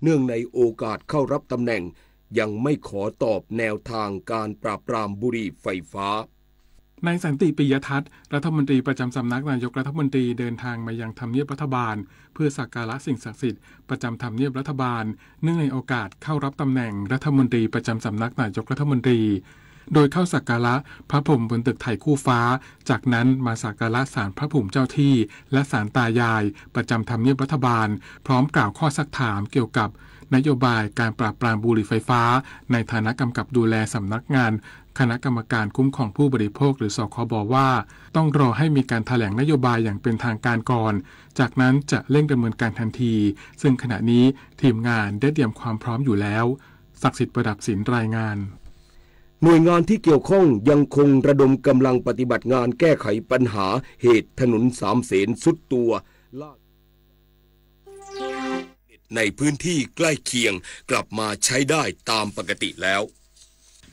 เนื่องในโอกาสเข้ารับตำแหน่ง ยังไม่ขอตอบแนวทางการปราบปรามบุหรี่ไฟฟ้า นายสันติ ปิยทัศน์ รัฐมนตรีประจำสำนักนายกรัฐมนตรี เดินทางมายังทำเนียบรัฐบาล เพื่อสักการะสิ่งศักดิ์สิทธิ์ประจำทำเนียบรัฐบาล เนื่องในโอกาสเข้ารับตำแหน่งรัฐมนตรีประจำสำนักนายกรัฐมนตรี โดยเข้าสักการะพระพรหมบนตึกไทยคู่ฟ้า จากนั้นมาสักการะศาลพระภูมิเจ้าที่ และศาลตายาย ประจำทำเนียบรัฐบาล พร้อมกล่าวข้อซักถามเกี่ยวกับนโยบายการปราบปรามบุหรี่ไฟฟ้า ในฐานะกำกับดูแลสำนักงานคณะกรรมการคุ้มครองผู้บริโภค หรือ สคบ ว่า ต้องรอให้มีการแถลงนโยบายอย่างเป็นทางการก่อน จากนั้นจะเร่งดำเนินการทันที ซึ่งขณะนี้ทีมงานได้เตรียมความพร้อมอยู่แล้ว ศักดิ์สิทธิ์ ประดับศิลป์ รายงาน หน่วยงานที่เกี่ยวข้องยังคงระดมกำลังปฏิบัติงานแก้ไขปัญหาเหตุถนนสามเสนทรุดตัว ล่าสุด ในพื้นที่ใกล้เคียงกลับมาใช้ได้ตามปกติแล้ว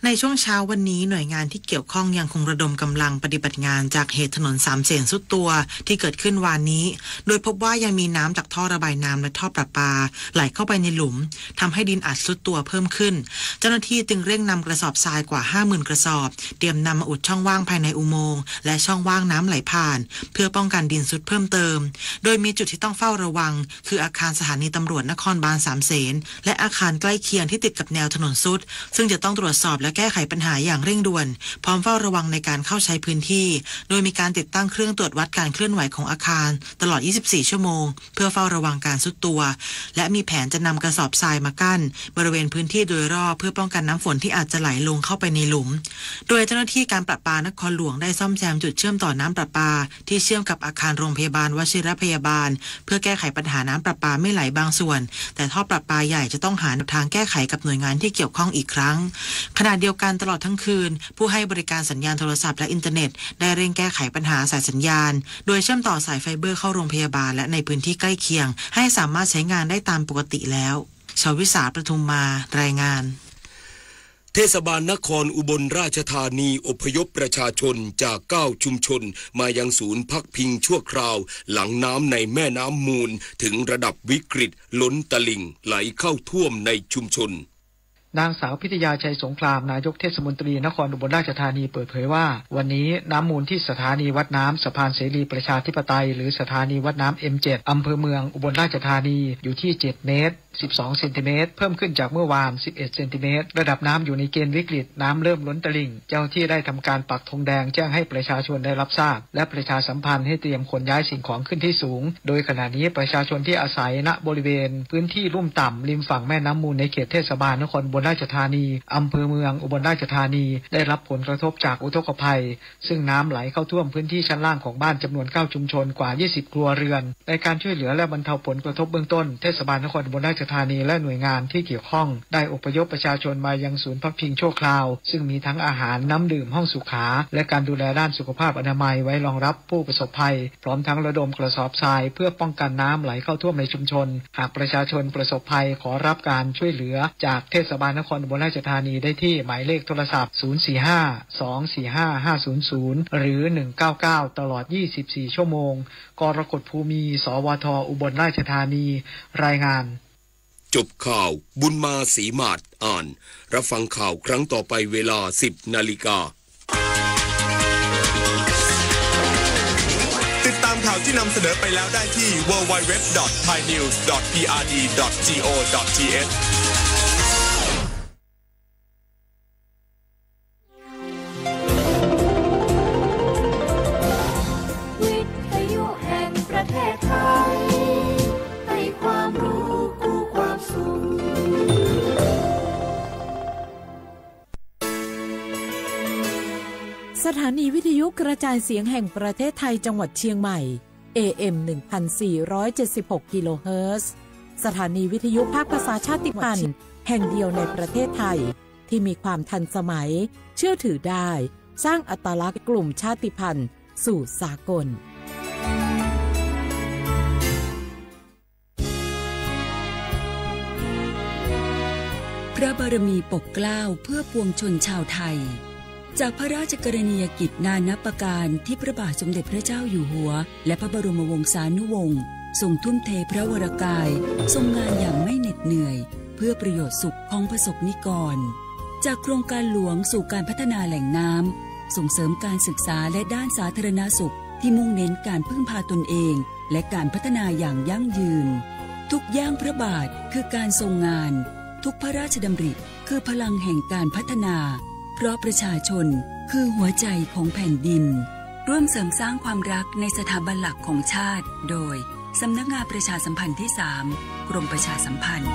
ในช่วงเช้าวันนี้หน่วยงานที่เกี่ยวข้องยังคงระดมกำลังปฏิบัติงานจากเหตุถนนสามเสนทรุดตัวที่เกิดขึ้นวานนี้ โดยพบว่ายังมีน้ำจากท่อระบายน้ำและท่อประปาไหลเข้าไปในหลุม ทำให้ดินอัดทรุดตัวเพิ่มขึ้น เจ้าหน้าที่จึงเร่งนำกระสอบทรายกว่า ห้าหมื่น กระสอบ เตรียมนำมาอุดช่องว่างภายในอุโมงค์และช่องว่างน้ำไหลผ่าน เพื่อป้องกันดินทรุดเพิ่มเติม โดยมีจุดที่ต้องเฝ้าระวัง คืออาคารสถานีตำรวจนครบาลสามเสน และอาคารใกล้เคียงที่ติดกับแนวถนนทรุด ซึ่งจะต้องตรวจสอบและแก้ไขปัญหาอย่างเร่งด่วน พร้อมเฝ้าระวังในการเข้าใช้พื้นที่ โดยมีการติดตั้งเครื่องตรวจวัดการเคลื่อนไหวของอาคารตลอด ยี่สิบสี่ ชั่วโมง เพื่อเฝ้าระวังการทรุดตัว และมีแผนจะนำกระสอบทรายมากั้นบริเวณพื้นที่โดยรอบ เพื่อป้องกันน้ำฝนที่อาจจะไหลลงเข้าไปในหลุม โดยเจ้าหน้าที่การประปานครหลวงได้ซ่อมแซมจุดเชื่อมต่อน้ำประปาที่เชื่อมกับอาคารโรงพยาบาลวชิรพยาบาล เพื่อแก้ไขปัญหาน้ำประปาไม่ไหลบางส่วน แต่ท่อประปาใหญ่จะต้องหาแนวทางแก้ไขกับหน่วยงานที่เกี่ยวข้องอีกครั้ง ขณะเดียวกันตลอดทั้งคืน ผู้ให้บริการสัญญาณโทรศัพท์และอินเทอร์เน็ตได้เร่งแก้ไขปัญหาสายสัญญาณ โดยเชื่อมต่อสายไฟเบอร์เข้าโรงพยาบาลและในพื้นที่ใกล้เคียง ให้สามารถใช้งานได้ตามปกติแล้ว ชวิสา ประทุมมา รายงาน เทศบาลนครอุบลราชธานีอพยพประชาชนจากเก้าชุมชนมายังศูนย์พักพิงชั่วคราว หลังน้ำในแม่น้ำมูลถึงระดับวิกฤตล้นตลิ่งไหลเข้าท่วมในชุมชน นางสาวพิทยา ชัยสงคราม นายกเทศมนตรีนครอุบลราชธานีเปิดเผยว่า วันนี้น้ำมูลที่สถานีวัดน้ำสะพานเสรีประชาธิปไตย หรือสถานีวัดน้ำ เอ็มเจ็ด อำเภอเมืองอุบลราชธานี อยู่ที่ เจ็ดเมตร สิบสองเซนติเมตร เพิ่มขึ้นจากเมื่อวาน สิบเอ็ดเซนติเมตร ระดับน้ำอยู่ในเกณฑ์วิกฤต น้ำเริ่มล้นตลิ่ง เจ้าหน้าที่ได้ทำการปักธงแดงแจ้งให้ประชาชนได้รับทราบ และประชาสัมพันธ์ให้เตรียมขนย้ายสิ่งของขึ้นที่สูง โดยขณะนี้ประชาชนที่อาศัยณบริเวณพื้นที่ลุ่มต่ำริมฝั่งแม่น้ำมูลในเขตเทศบาลนครอุบลราชธานี อำเภอเมืองอุบลราชธานี ได้รับผลกระทบจากอุทกภัย ซึ่งน้ำไหลเข้าท่วมพื้นที่ชั้นล่างของบ้านจำนวนเก้าชุมชนกว่า ยี่สิบครัวเรือน ในการช่วยเหลือและบรรเทาผลกระทบเบื้องต้น เทศบาลนครอุบลราชธานีและหน่วยงานที่เกี่ยวข้อง ได้อพยพประชาชนมายังศูนย์พักพิงชั่วคราว ซึ่งมีทั้งอาหาร น้ำดื่ม ห้องสุขา และการดูแลด้านสุขภาพอนามัยไว้รองรับผู้ประสบภัย พร้อมทั้งระดมกระสอบทรายเพื่อป้องกันน้ำไหลเข้าท่วมในชุมชน หากประชาชนประสบภัยขอรับการช่วยเหลือจากเทศบาลนครอุบลราชธานีได้ที่หมายเลขโทรศัพท์ ศูนย์สี่ห้า สองสี่ห้า ห้าศูนย์ศูนย์ หรือ หนึ่งเก้าเก้า ตลอด ยี่สิบสี่ชั่วโมง กรกฎภูมิ สวท อุบลราชธานี รายงาน จบข่าว บุญมาศรีหมาดอ่าน รับฟังข่าวครั้งต่อไปเวลา สิบนาฬิกา ติดตามข่าวที่นำเสนอไปแล้วได้ที่ ดับเบิลยู ดับเบิลยู ดับเบิลยู ดอท ไทยนิวส์ ดอท พีอาร์ดี ดอท จีโอ ดอท ทีเอช วิทยุแห่งประเทศไทย ให้ความรู้คู่ความสุข สถานีวิทยุกระจายเสียงแห่งประเทศไทยจังหวัดเชียงใหม่ เอเอ็ม หนึ่งพันสี่ร้อยเจ็ดสิบหก กิโลเฮิรตซ์ สถานีวิทยุภาคภาษาชาติพันธุ์แห่งเดียวในประเทศไทย ที่มีความทันสมัย เชื่อถือได้ สร้างอัตลักษณ์กลุ่มชาติพันธุ์สู่สากล พระบารมีปกเกล้าเพื่อปวงชนชาวไทย จากพระราชกรณียกิจนานับประการที่พระบาทสมเด็จพระเจ้าอยู่หัว และพระบรมวงศานุวงศ์ ทรงทุ่มเทพระวรกาย ทรงงานอย่างไม่เหน็ดเหนื่อย เพื่อประโยชน์สุขของประสบนิกร จากโครงการหลวงสู่การพัฒนาแหล่งน้ำ ส่งเสริมการศึกษาและด้านสาธารณสุข ที่มุ่งเน้นการพึ่งพาตนเอง และการพัฒนาอย่างยั่งยืน ทุกย่างพระบาทคือการทรงงาน ทุกพระราชดำริคือพลังแห่งการพัฒนา เพราะประชาชนคือหัวใจของแผ่นดิน ร่วมเสริมสร้างความรักในสถาบันหลักของชาติ โดย สำนักงานประชาสัมพันธ์ที่สาม กรมประชาสัมพันธ์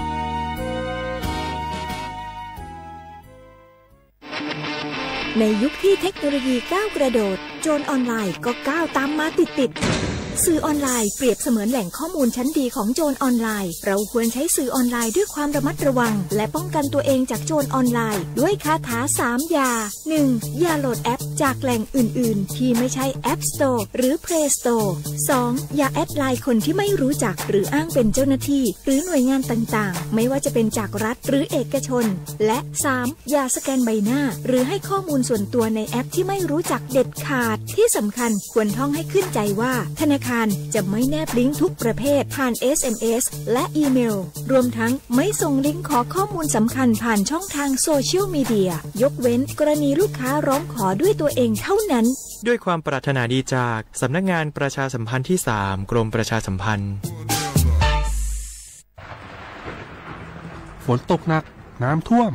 ในยุคที่เทคโนโลยีก้าวกระโดด โจรออนไลน์ก็ก้าวตามมาติดๆ สื่อออนไลน์เปรียบเสมือนแหล่งข้อมูลชั้นดีของโจรออนไลน์ เราควรใช้สื่อออนไลน์ด้วยความระมัดระวัง และป้องกันตัวเองจากโจรออนไลน์ ด้วยคาถาสามอย่า หนึ่ง อย่าโหลดแอปจากแหล่งอื่นๆ ที่ไม่ใช่ App Store หรือ Play Store สอง อย่าแอดไลน์คนที่ไม่รู้จัก หรืออ้างเป็นเจ้าหน้าที่ หรือหน่วยงานต่างๆ ไม่ว่าจะเป็นจากรัฐหรือเอกชน และ สาม อย่าสแกนใบหน้า หรือให้ข้อมูลส่วนตัวในแอปที่ไม่รู้จักเด็ดขาด ที่สำคัญควรท่องให้ขึ้นใจว่า ธนาคารจะไม่แนบลิงก์ทุกประเภทผ่าน เอสเอ็มเอส และอีเมล รวมทั้งไม่ส่งลิงก์ขอข้อมูลสำคัญผ่านช่องทางโซเชียลมีเดีย ยกเว้นกรณีลูกค้าร้องขอด้วยตัวเองเท่านั้น ด้วยความปรารถนาดีจากสำนักงานประชาสัมพันธ์ที่สาม กรมประชาสัมพันธ์ ฝนตกหนัก น้ำท่วม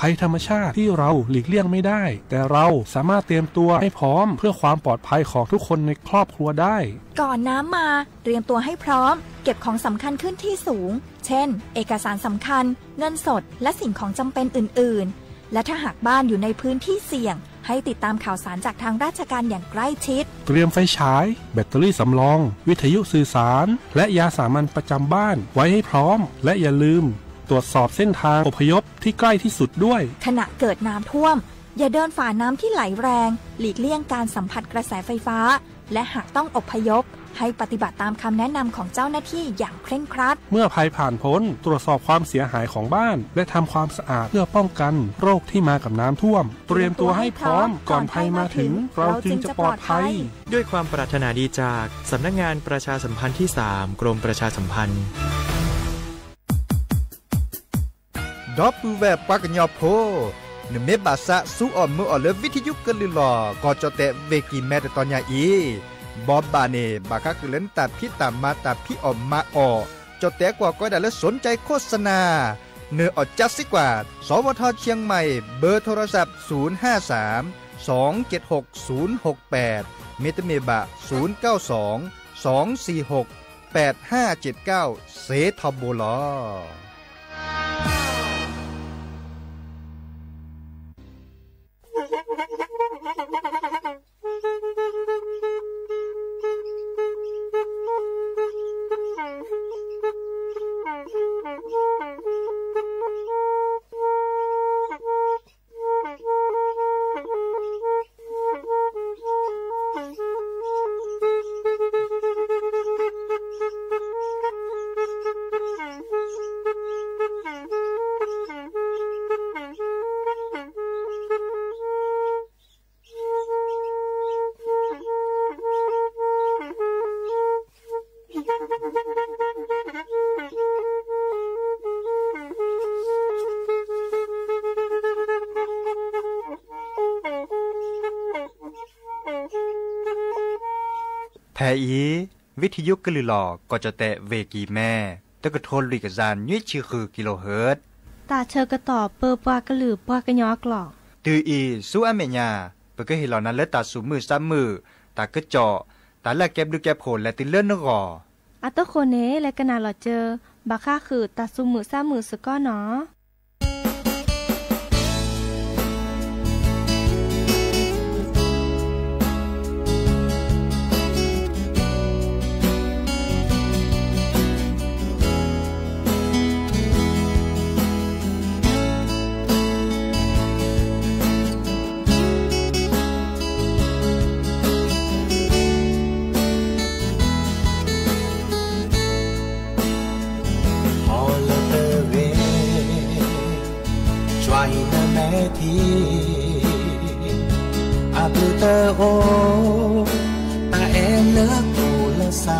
ภัยธรรมชาติที่เราหลีกเลี่ยงไม่ได้ แต่เราสามารถเตรียมตัวให้พร้อมเพื่อความปลอดภัยของทุกคนในครอบครัวได้ ก่อนน้ำมา เตรียมตัวให้พร้อม เก็บของสำคัญขึ้นที่สูง เช่น เอกสารสำคัญ เงินสด และสิ่งของจำเป็นอื่นๆ และถ้าหากบ้านอยู่ในพื้นที่เสี่ยง ให้ติดตามข่าวสารจากทางราชการอย่างใกล้ชิด เตรียมไฟฉาย แบตเตอรี่สำรอง วิทยุสื่อสาร และยาสามัญประจำบ้านไว้ให้พร้อม และอย่าลืมตรวจสอบเส้นทางอพยพที่ใกล้ที่สุดด้วย ขณะเกิดน้ำท่วม อย่าเดินฝ่าน้ำที่ไหลแรง หลีกเลี่ยงการสัมผัสกระแสไฟฟ้า และหากต้องอพยพ ให้ปฏิบัติตามคำแนะนำของเจ้าหน้าที่อย่างเคร่งครัด เมื่อภัยผ่านพ้น ตรวจสอบความเสียหายของบ้าน และทำความสะอาดเพื่อป้องกันโรคที่มากับน้ำท่วม เตรียมตัวให้พร้อม ก่อนภัยมาถึง เราจึงจะปลอดภัย ด้วยความปรารถนาดีจากสำนักงานประชาสัมพันธ์ที่สาม กรมประชาสัมพันธ์ ဒီပုၢ်ဝဲၢ်ပှၤကညီဖိ, နမ့ၢ်ဘၣ်သးစူၤအီၣ်မုာ်အီၣ်လၢ ဝံထယုကလုၢ်လီၤ ကီၢ်ကၠီၣ်တဲၣ် ဝ့ၢ်ကံၢ်မဲ တတီၤညါအံၤ, ဘိးဘၣ်န့ၣ် ဘၣ်ဃးဃုာ်လၢနတၢ်ဖံးတၢ်မၤတၢ်ဖံးအီၣ်မၤအီၣ်, ကၠီၣ်တဲၣ်ကွၢ်ကီဒၣ်လၢ สนใจโฆษณา နအီၣ်ကၠါစ့ၢ်ကီး สวท เชียงใหม่ เบอร์โทรศัพท์ ศูนย์ห้าสาม สองเจ็ดหก ศูนย์หกแปด မ့တမ့ၢ်ဘၣ် ศูนย์เก้าสอง สองสี่หก แปดห้าเจ็ดเก้า စ့ထီဘိလီၤ. ဖဲအံၤ ဝံထယုကလုၢ်လီၤ ကီၢ်ကၠီၣ်တဲၣ် ဝ့ၢ်ကံၢ်မဲ တကထိလွံၢ်ကယၤနွံဆံဃု ကံလိဟၢၣ်, တၢ်ဆၢကတီၢ်ပၢပှၤကလုာ်ပှၤကညီအကျိာ်, တုၤအံၤဆူအမဲာ်ညါ ပကဟ့ၣ်လီၤနၤလၢတၢ်သူၣ်မုာ်သးမုာ်, တၢ်ကစီၣ်, တၢ်လၢအကဲဘျုးကဲဖှိၣ်လဲၤတုၤလၢနဂီၢ်. အတဃိန့ၣ် လဲၤကနၣ်လီၤစၢၤ ဘၣ်ဃးဃုာ်တၢ်သူၣ်မုာ်သးမုာ်စ့ၢ်ကီးနီၤ. ဟီၣ်လၢတဂ့ၤ ကွၢ်ဟံၣ်နမဲာ်ထံ အဘျုးတအိၣ် တၢ်အဲၣ်လၢကျိၤလၢစါ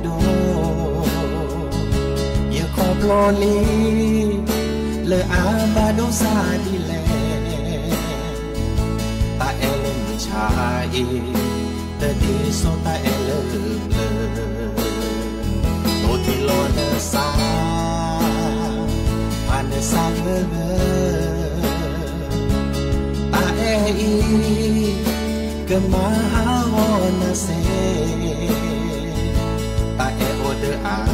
ဒီး ယခီဖျိလံ လၢအဘၣ်ဒိဆါဒ်လဲၣ်, တၢ်အဲၣ်လၢမုၢ်ဆါအံၤ, တဒ်သိးတၢ်အဲၣ်လၢပျၢၤ, တိထံလီၤနသး, ဖးနသးဂၢၢ်ဂၢၢ် တၢ်အဲၣ်အံၤ ကမၤဟးဂီၤနၤစ့ၢ်, တၢ်အဲၣ်အိၣ်ဒီးအဂ့ၤ,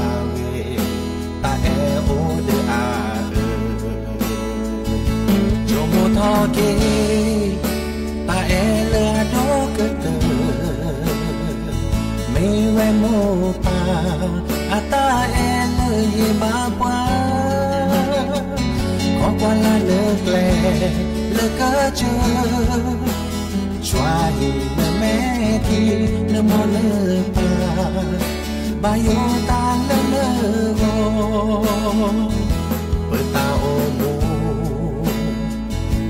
တၢ်အဲၣ်အိၣ်ဒီးအအၢ, ဆိကမိၣ်ထီၣ်က့ၤ တၢ်အဲၣ်လၢအဒိၣ်ကတၢၢ်, မ့ၢ်ဝဲမိၢ်ပၢ် အတၢ်အဲၣ်လၢဟ့ၣ်ဘၣ်ပှၤ, ခီကွၢ်လၢ်လၢကျဲ လၢကစၢၢ်, ကွၢ်ဟံးနမဲာ်ထံ နမိၢ်နပၢ်, ဘၣ်ယိၣ်တၢ်လၢနဂီၢ်, ပတၢ်အိၣ်မူ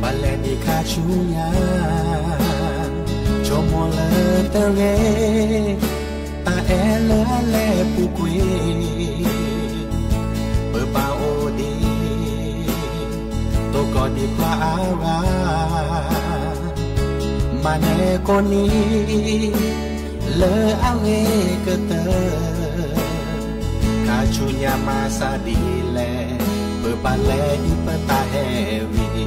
ပလဲၤဒံးခါဆူညါ, ဆိကမိၣ်လၢတဂ့ၤ, တၢ်အဲၣ်လၢအလဲၤပူၤကွံာ်, ပဘၣ်အိၣ်ဒံး သကိးဒံးပှၤအါဂၤ, မၤနၢၤကိးနံၤ လၢအဂ့ၤကတၢၢ်, ခါဆူညါမၤစၢ်ဒ်လဲၣ်, ပဘၣ်လဲၤဒံးပတၢ်ဟဲဝံၤ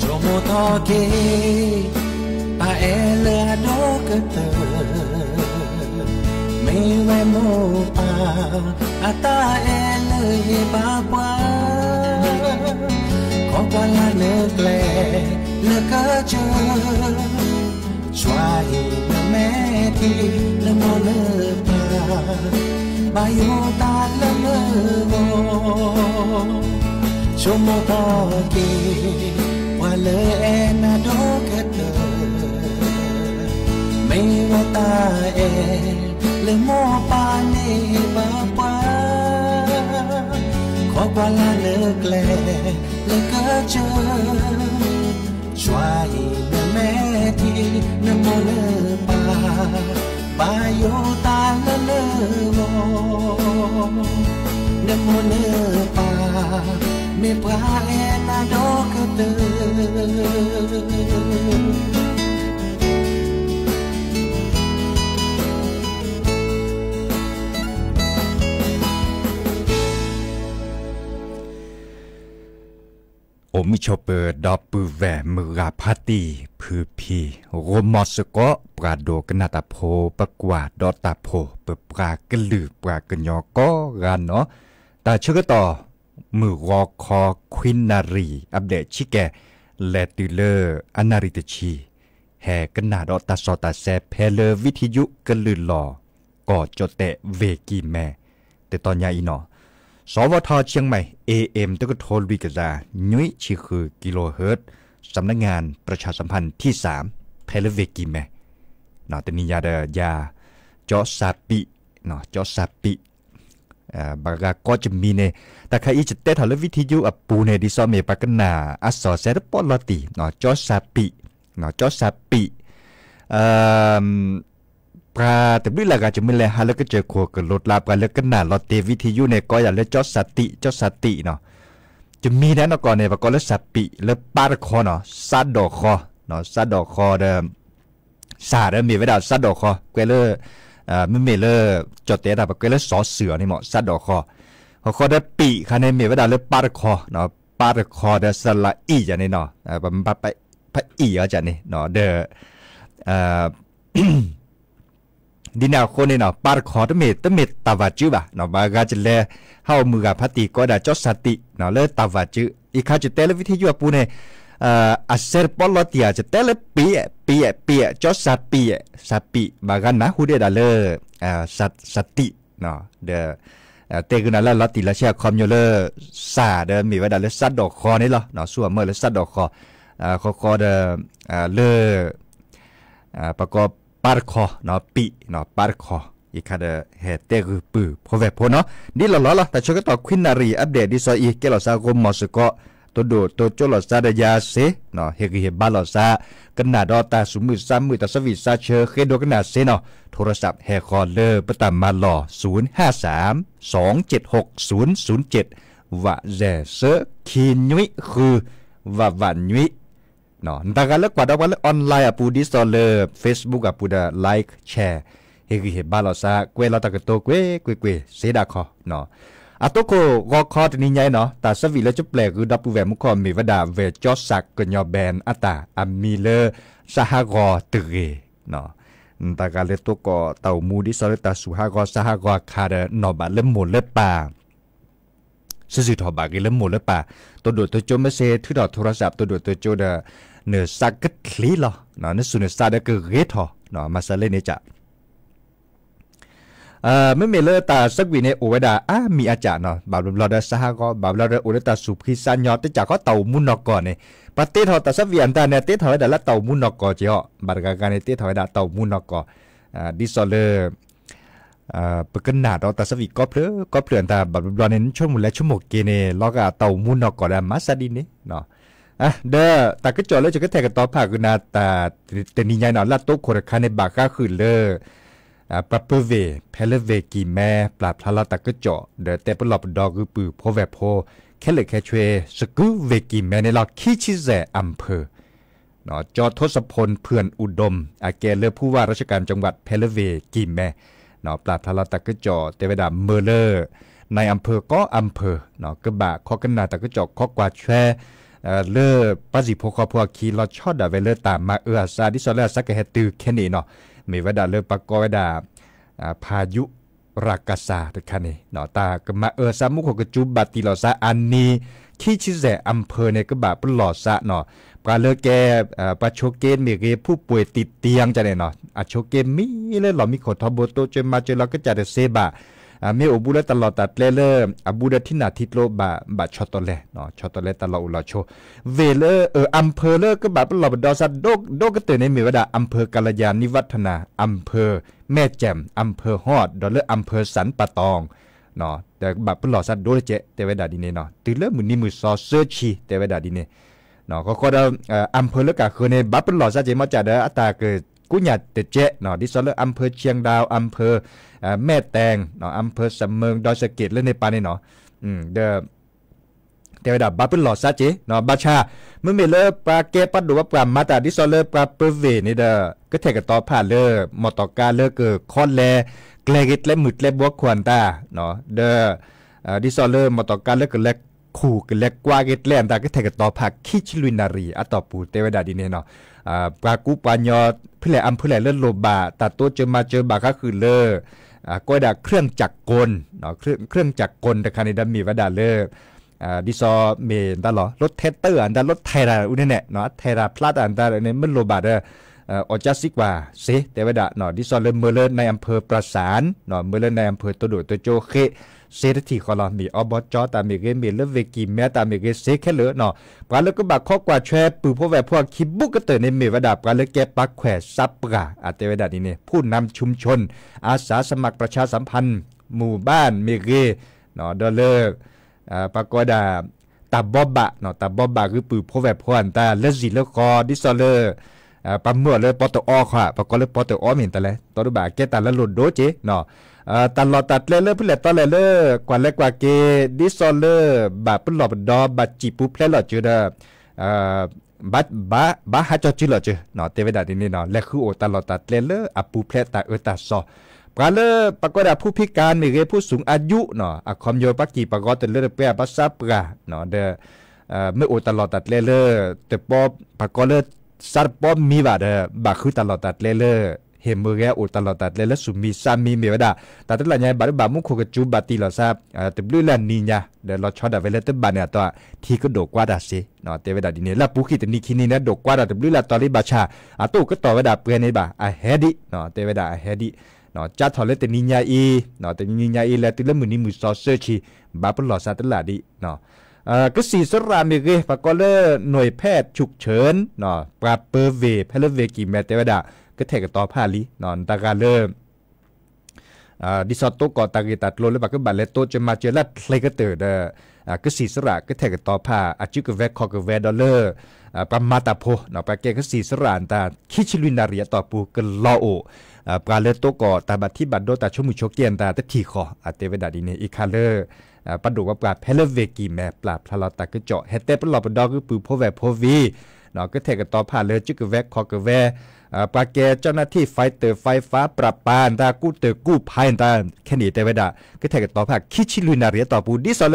ဆိကမိၣ်ထီၣ်က့ၤ တၢ်အဲၣ်လၢအဒိၣ်ကတၢၢ်, မ့ၢ်ဝဲမိၢ်ပၢ် အတၢ်အဲၣ်လၢဟ့ၣ်ဘၣ်ပှၤ, ခီကွၢ်လၢ်လၢကျဲ လၢကစၢၢ် ကွၢ်ဟံးနမဲာ်ထံ နမိၢ်နပၢ်, ဘၣ်ယိၣ်တၢ်လၢနဂီၢ်, ဆိကမိၣ်ထီၣ်က့ၤ ပှၤလၢအဲၣ်နၤဒိၣ်ကတၢၢ်, မ့ၢ်ဝဲတၢ်အဲၣ် လၢမိၢ်ပၢ်န့ၣ်ဟ့ၣ်ဘၣ်ပှၤ, ခီကွၢ်လၢ်လၢကျဲ လၢကစၢၢ် ကွၢ်ဟံးနမဲာ်ထံ နမိၢ်နပၢ်, ဘၣ်ယိၣ်တၢ်လၢနဂီၢ်, နမိၢ်နပၢ် မ့ၢ်ပှၤအဲၣ်နၤဒိၣ်ကတၢၢ်. အိၣ်မုာ်ဆိးပၢၤဒီပုၢ်ဝဲၢ်မုၢ်ဂၤဖါတံၢ်ဖုဖံ, ဂိၢ်မီၤစ့ၢ်ကီး ပှၤဒိကနၣ်တၢ်ဖိ ပကွၢ်ဒီးတၢ်ဖိ ပပှၤကလုာ်ပှၤကညီကိးဂၤနီၢ်, တၢ်ဆၢကတီၢ် မုၢ်ဂီၤခီခွံနၣ်ရံၣ် အဘျဲၣ်ဆံကဲၤ လဲၤတုၤလၢအနၣ်ရံၣ်တဆံ ဟဲကနၣ်ဒီးတၢ်စီတၢ်ဆှံဖဲလၢ ဝံထယုကလုာ်လီၤ ကီၢ်ကၠီၣ်တဲၣ် ဝ့ၢ်ကံၢ်မဲ တတီၤညါအံၤနီၢ်, စဝထ เชียงใหม่ เอเอ็ม တကထိလွံၢ်ကယၤ နွံဆံဃု กิโลเฮิรตซ์ สำนักงานประชาสัมพันธ์ที่สาม ဖဲလၢဝ့ၢ်ကံၢ်မဲ တနံၤညါဒီးယၤ ကၠီစးပံး, ကၠီစးပံး ဘၣ်ဂၤကိးကမံၤန့ၣ်, တၢ်ခါအံၤယတဲထီၣ်လၢ ဝံထယု အပူၤန့ၣ် ဒ်သိးမ့ၢ်ပှၤကနၣ်အစီၤစဲတပီၢ်လီၤတံၢ်, ကၠီစးပံး, ကၠီစးပံး, ပှၤတဘျုးလၢ်ဂၤ ကမ့ၢ်လဲၤဟးလၢကစၢၢ်ခိၣ်ကလိၤကျါ ပှၤလၢကနၣ်လီၤတ့ၢ် ဝံထယု န့ၣ် ကိးယၤလၢကၠီစးတံး, ကၠီစးတံးနီၢ်, ကမံၤဒၣ်နီၢ်ကီၢ်န့ၣ် ပှၤကိးလၢစးပံး လၢပၢ်တခီနီၢ်, စးဒိၣ်ဃီ, စးဒိၣ်ဃီဒီး စးဒီးမ့ၢ်ဝဲဒၣ်စးဒိၣ်ဃီ ကွဲးလၢ မ့မ့ၢ်လၢ ကၠီၣ်တဲၣ်တၢ် ပကွဲးလၢစီၤစုၤအီၤန့ၣ်မ့ၢ် စးဒိၣ်ဃီ, ဃီဃီဒီးပံးခါန့ၣ် မ့ၢ်ဝဲဒၣ်လၢပၢ်တခီ, ပၢ်တခီဒီးစလးအံၣ်ယၤန့ၣ်နီၢ်, ပမ့ၢ်ပအံၣ်အီၤန့ၣ်ဒီး ဒ်န့ၣ်အဃိန့ၣ်နီၢ် ပၢ်တခီတမ့ၢ် တမ့ၢ်တၢ်ဘၣ်စုဘၣ်, ဘၣ်ဂၤကလဲၤ ဟးအိၣ်မုၢ်ဂၤဖါတံၢ် ကိးဒၣ်ကၠီစးတံး လၢတၢ်ဘၣ်စု, အံၤခါကတဲလၢ ဝံထယု အပူၤန့ၣ် အစဲတပီၢ်လီၤတံၢ်ဧါ ကတဲလၢပံး, ပံး, ပံး, ကၠီစးပံး, စးပံး ဘၣ်ဂၤနၢ်ဟူဒၣ်ဒၣ်လၢ စးတံး, ဒီး တဲဂုာ်နၤလၢလီၤတံၢ်လီၤဆဲးအခီပညီလၢ စးဒီးမ့ၢ်ဝဲဒၣ်လၢစးဒီးဃီန့ၣ်လီၤ. ဆူအမၢလၢစးဒီးဃီ, ဃီဃီဒီး လၢ ပကိးပၢ်တခီ, ပံၣ်, ပၢ်တခီ, အံၤခါဒီးဟဲတဲဂုာ်ပုၢ်ဖိဝဲၢ်ဖိနီၤ, ဒ်လီၢ်လီၢ်လီၤ. တၢ်ဆၢကတီၢ်ခွံနၣ်ရံၣ် update ဒ်သိးအံၤ ကဲလီၤစးဂီၢ်မီၤစ့ၢ်ကီး, တိၢ်ဒိၣ်တိၢ်ကၠိလီၤစးဒီးယၤစ့, ဟ့ၣ်ဂံၢ်ဟ့ၣ်ဘါလီၤစး, ကနၣ်ဒီးတၢ်စူၤမုၢ်စးမုၢ် တၢ်ဆၢဝံၣ်စးဆၢ ဃ့ဒိကနၣ်စ့နီၤ, ထိရစးဟဲဃီၤလၢပတၢ်မၤလီၢ် သုၣ်ဟးစၢ် သွင်ၸဵတ်းၶူၣ် သုၣ်သုၣ်ၸဵတ်း, ဝးစဲးစၢ ခံနွံဃု ဝးဝးနွံ နတၢ်ဂၤလၢကွၢ်ဒီးပှၤလၢ online အပူၤ ဒ်သိးလၢ Facebook အပူၤဒီး like share ဟ့ၣ်ဂံၢ်ဟ့ၣ်ဘါလီၤစး ကွဲးလီၤတၢ်ကတိၤကွ့ၢ်ကွ့ၢ်ကွ့ၢ် စ့ဒၣ်ခီ, အတိခိၣ်ဂီၤခီတနံၤညါအံၤနီၤ တၢ်ဆၢဝံၣ်လၢကပျဲၢ်ဂုၤဒီပုၢ်ဝဲၢ်မူခိၣ် မ့ၢ်ဝဲဒၣ် ဝဲၢ်ကၠီစးကညီဘဲၣ်အတၢ် အမံၤလၢ စးဟးဂီၤတဂ့ၤ, နတၢ်ဂၤလၢတိကိးတၢ်အိၣ်မူ ဒ်သိးလၢတၢ်စူၤဟးဂီၤ စးဟးဂီၤအခါဒီး နီၣ်ဘၣ်လၢမိၢ်လၢပၢ် စုစုၣ်ထီၣ်ဘၣ်ဂ့ၤလၢမိၢ်လၢပၢ်, တိၢ်ဒိၣ်တိၢ်ကၠိ မ့ၢ်စ့ထုးထီၣ် ထိရစး တိၢ်ဒိၣ်တိၢ်ကၠိဒီး နစးကချံလီၤ, နစူၤနစးဒီးကဂ့ၤထီၣ်, မၤစၢၤလၢန့ၣ်က မ့မ့ၢ်လၢတၢ်ဆၢဝံၣ်န့ၣ် အိၣ်ဝဲဒၣ်အါမံၤအါကၢ်နီၤ, ဘၣ်ဘျီဘျီဒီးစးဟးဂီၤ, ဘၣ်ဘျီဒီးအိၣ်လၢတၢ်စူၤဖှံစးညီ တကးဃီတၢ်အိၣ်မူနီၢ်ကီၢ်န့ၣ်, ပှၤတ့ထီၣ်တၢ်ဆၢဝံၣ်အတၢ်န့ၣ် တ့ထီၣ်ဝဲဒၣ်လၢတၢ်အိၣ်မူနီၢ်ကီၢ်က့ၤအီၤ, ဘၣ်တဂၤဂၤန့ၣ် တ့ထီၣ်ဝဲဒၣ်တၢ်အိၣ်မူနီၢ်ကီၢ်, ဒ်သိးလၢ ပကနၣ်ဒီးတၢ်ဆၢဝံၣ်ကိးဖျၢၣ်ကိးဖျၢၣ်အတၢ် ဘၣ်ဘျီဘျီန့ၣ် နဆိကမိၣ်လဲၤဆိကမိၣ်က့ၤန့ၣ် လီၤဂာ်တၢ်အိၣ်မူနီၢ်ကီၢ်ဒီးမၤစးဒ်န့ၣ်, ဒီးတၢ်ကစီၣ်လၢယကထဲၣ်ကတီၤဖးဂုာ်နၤတၢ်တနံၤညါအံၤနီၤ လၢအတိခိၣ်တခါန့ၣ် ဘၣ်ဃးဃုာ်လၢ ပှၤပၢဝ့ၢ် ဖဲလၢဝ့ၢ်ကံၢ်မဲ ပျၢ်ဖျါလီၤတၢ်ကစီၣ် ဒီးတဲပလီၢ်ပဒီဂုာ်ပုၢ်ဖိဝဲၢ်ဖိ ခဲလၢာ်ခဲဆ့ စကုဝ့ၢ်ကံၢ်မဲန့ၣ်လီၤ ခံဆံယဲၢ် อำเภอ ကၠီထိစဖိၣ် เผื่อนอุดม အကဲလၢ ผู้ว่าราชการจังหวัด ဖဲလၢဝ့ၢ်ကံၢ်မဲ ပျၢ်ဖျါလီၤတၢ်ကစီၣ် တဲဝဲဒၣ်မၢလၢ นายอำเภอ ကိး อำเภอ ကဘၣ်ခိးကနၣ်တၢ်ကစီၣ်ခိးကွၢ်ဆွဲ လၢပှၤစံၣ်ဖိဃီဖိအခံ လီၤဆီဒၣ်ဝဲလၢတၢ်မၤအၢအသး ဒ်သိးလၢအစးကဟဲတုၤခဲန့ၣ်နီၤ, မ့ၢ်ဝဲဒၣ်လၢပှၤကိးဝဲဒၣ် พายุราคาซา တခါန့ၣ် တၢ်ကမၤအၢအသးမူခိၣ်ကစူၤဘၣ်တံၢ်လီၤသးအနံၤ ခံဆံယဲၢ် อำเภอ န့ၣ် ကဘၣ်ပလီၢ်သးနီၤ, ပှၤလၢကဲ ပှၤဆိးက့မ့ၢ်ဂ့ၤ ผู้ป่วยติดเตียง န့ၣ်နီၤ အဆိးက့မံလၢလီၢ်မံခိၣ်ထီဘိ တိစၢၤမၤစၢၤလီၤကစၢ်တသ့ဘၣ်, မ့ၢ်အိၣ်ဘူးလၢတၢ်လီၢ်တၢ်ကျဲလၢ အဘူးဒီးထံနၢ်ထံကျိဘၣ် ဘၣ်ဆီတလဲ ဆီတလဲတၢ်လီၢ်အိၣ်လီၢ်ဆိး, ဝ့ၢ်လၢ อำเภอ လၢကဘၣ်ပလီၢ်ပဒီသးဒိၣ်ကတၢၢ်န့ၣ် မ့ၢ်ဝဲဒၣ် อำเภอ กัลยาณิวัฒนา อำเภอ แม่แจ่ม อำเภอฮอด ဒီးလၢ อำเภอสันป่าตอง ဒီးကဘၣ်ပလီၢ်သးဒိၣ်တကဲး တဲဝဲဒၣ်ဒ်န့ၣ်နီၤ, တုၤလၢမုၢ်နံၤမုၢ်သီသၢဆံ တဲဝဲဒၣ်ဒ်န့ၣ်, ဃီဃီဒီး อำเภอ လၢကဃၢၤန့ၣ် ဘၣ်ပလီၢ်သးက့ၤ မ့ၢ်ကၢ်ဒီးအတၢ်ကကူညၣ်တကဲးနီၤ, ဒ်သိးလၢ อำเภอเชียงดาว อำเภอ แม่แตง อำเภอสำเมิง ดอยสะเก็ด လၢန့ၣ်ပၤန့ၣ်နီၤ, ဒီး တဲဝဲဒၣ်ဘၣ်ပလီၢ်သးက့ၤနီၤ, ဘၣ်ဆၣ် မ့မ့ၢ်လၢပှၤကဲပှၤဒိၣ်ပှၤပှၢ်မၤတၢ် ဒ်သိးလၢပှၤပၢဝ့ၢ်န့ၣ်ဒီး ကထဲၣ်ကတီၤဖးလၢ မီၢ်တီၢ်ကါလၢကခီလဲၤ ကျဲဂ့ၤကျဲမုၢ်ကျဲဘှီခိၣ်အတၢ် ဒီး ဒ်သိးလၢမီၢ်တီၢ်ကါလၢကလဲၤခူၣ်ကလဲၤကွၢ်ဂ့ၤကျဲအတၢ် ကထဲၣ်ကတီၤဖးခံဆံလွံၢ်နၣ်ရံၣ်အတီၢ်ပူၤ တဲဝဲဒၣ်ဒ်န့ၣ်နီၤ, ပှၤကူပှၤညီ ဖဲလဲၣ် อำเภอ လဲၣ်လၢလိၣ်ဘၣ် တၢ်တိစၢၤမၤစၢၤဘၣ်ဃးဃုာ်လၢ ကိးဝဲဒၣ် เครื่องจักรกล เครื่องจักรกล တခါန့ၣ်ဒီးမ့ၢ်ဝဲဒၣ်လၢ ဒ်သိးမ့ၢ်တၢ်လီၤ လီၤထဲးတၢ်အတၢ် လီၤထဲးတၢ်အူန့ၣ်န့ၣ် ထဲးတၢ်ဖျါတၢ်အတၢ်န့ၣ် မ့ၢ်လိၣ်ဘၣ်ဒီး အီၣ်ကၠၢစံကွၢ်စ့ တဲဝဲဒၣ် ဒ်သိးလၢမၢလၢ นายอำเภอประสาน မၢလၢ นายอำเภอ တိၢ်ဒိၣ်တိၢ်ကၠိဃ့ စ့တထံၣ်ဃီလီၤ မ့ၢ်အီဘီကၠီတၢ်မ့ၢ်ဂ့ၤ မ့ၢ်လၢဝ့ၢ်ကံၢ်မဲတၢ်မ့ၢ်ဂ့ၤ စ့ခဲလၢာ်နီၤ, ပှၤလၢကဘၣ်ခိးကွၢ်ဆွဲပုၢ်ဖိဝဲၢ်ဖိအခံဘူးကတၢၢ်န့ၣ် မ့ၢ်ဝဲဒၣ်ပှၤလၢကဲပှၤခွဲးစးပှၢ် အတဲဝဲဒၣ်ဒ်န့ၣ် ผู้นำชุมชน อาสาสมัครประชาสัมพันธ์ หมู่บ้านမ့ၢ်ဂ့ၤ ဒီးလၢ ပှၤကိးဝဲဒၣ် တၢ်ဘီဘၣ် တၢ်ဘီဘၣ်ဂုာ်ပုၢ်ဖိဝဲၢ်ဖိအတၢ် လၢစံၣ်လၢဃီ ဒ်သိးလၢ ပှၤမၢအီၤလၢပီတအီခီ ပှၤကိးလၢပီတအီမ့ၢ်တၢ်လဲၣ် တီဒိဘၣ်ကဲတၢ်လၢလိၣ်ဒိက့ၤ တၢ်လီၢ်တၢ်ကျဲလၢဖဲလဲၣ်တီလဲၣ်လၢ ကွၢ်လဲၤကွၢ်က့ၤ ဒ်သိးလၢ ဘၣ်ပလီၢ်ပဒီ ဘၣ်စံၣ်ပူၤဖျဲးလီၤစၢၤဒီး ဘၣ် ဘၣ်ဟးကၠီစုလီၤစၢၤ တဲဝဲဒၣ်ဒ်န့ၣ်နီၤ လဲၤဃုအိၣ်တၢ်လီၢ်တၢ်ကျဲလၢအပူၤဖျဲးတၢ်အၢတၢ်သီ ပှၤလၢ ပှၤကိးဒၣ် ผู้พิการ မ့ၢ်ဂ့ၤ ผู้สูงอายุ အခီပညီ ပှၤကံၢ်ပှၤဂီၤတလၢတပှဲၤ ပှၤစးပှၢ် ဒီး မ့ၢ်အိၣ်တၢ်လီၢ်တၢ်ကျဲလၢ တပီ ပှၤကိးလၢ စးတပီမံၤဘၣ်ဒီး ဘၣ်ဃုတၢ်လီၢ်တၢ်ကျဲလၢ ဟ့ၣ်မ့ၢ်ဂ့ၤ အိၣ်တၢ်လီၢ်တၢ်ကျဲလၢ ဆူၣ်မံၤစးမံၤ မ့ၢ်ဝဲဒၣ် တၢ်တလၢညါ ဘၣ်ဒိဘၣ်မူခိၣ်ကစူၤဘၣ်တံၢ်လီၤသး တဘျုးလၢနံၤညါ ဒီးလီၤဆီဒၣ်ဝဲလၢတဘၣ်န့ၣ်အတီၢ် ထံကဒိၣ်ကွၢ်တၢ်စ့ တဲဝဲဒၣ်ဒ်န့ၣ် လၢပူၤခံတနံၤခံနံၤန့ၣ် ဒိၣ်ကွၢ်တၢ်တဘျုးလၢတီၤလံဘၣ်ဆၣ် အတအိၣ်ကတီၢ်ဝဲဒၣ်ပှဲၤန့ၣ်ဘၣ် အဟဲဒံး တဲဝဲဒၣ်အဟဲဒံး ကၢ်ထီၣ်လၢတနံၤညါအံၤ, တနံၤညါအံၤလဲၤတုၤလၢမုၢ်နံၤမုၢ်သီသၢဆံ, ဘၣ်ပလီၢ်စးတလၢ်ဒံး, ကစံၣ်စရၣ်မ့ၢ်ဂ့ၤ, ပှၤကိးလၢ နွံဖျၢၣ်ဆူၣ်ဆၢၣ်, ပှၤပၢၤဝ့ၢ် ဖဲလၢဝ့ၢ်ကံၢ်မဲတဲဝဲဒၣ် ကထဲၣ်ကတီၤဖၣ်လံ, တၢ်ဂၤလၢ ဒ်သိးတိကီၢ်တၢ်ဂ့ၢ်တၢ်ကျိၤလၢဘၣ်ကဘၣ်လဲၤတိစၢၤမၤစၢၤလၢကျဲကတၢၢ်ဒီး ကစံၣ်စရၣ်ကထဲၣ်ကတီၤဖၣ် အစုကဝဲၤခီၣ်ကဝဲၤဒီးလၢ ပှၤမၤတၢ်ဖိ, ပှၤကဲကစံၣ်စရၣ်တၢ် ခံဆံလွံၢ်နၣ်ရံၣ်အတီၢ်ပူၤ ကလီၤအိၣ် ပှၤလၢတိကီၢ်တၢ်ဘၣ်ထံးဘၣ်ဒိတၢ်ဆိမိၣ်ဆိက့တၢ်တထံၣ်ဃီ, အတဲဝဲဒၣ်ဒ်န့ၣ် အံၤခါလၢ ပှၤဒိၣ်ဝဲပှၤဖဲလၢဝ့ၢ်ကံၢ်မဲ ပျၢ်ဖျါလီၤတၢ်ကစီၣ် ဟဲတဲပလီၢ်ပဒီဂုၢ်ပုၢ်ဖိဝဲၢ်ဖိဝံၤ ကထဲၣ်ကတီၤဖၣ်လၢစုကဝဲၤခီၣ်ကဝဲၤ, ပှၤကဲကၠီၣ်နၢ်ထံၣ် fighter fighter ပြးပၤတၢ် ကူၣ်တၢၢ်ကူၣ်ဖးတၢ် ခဲန့ၣ်တဲဝဲဒၣ် ကထဲၣ်ကတီၤဖၣ်ခံဆံလွံၢ်နၣ်ရံၣ်အတီၢ်ပူၤ ဒ်သိးလၢ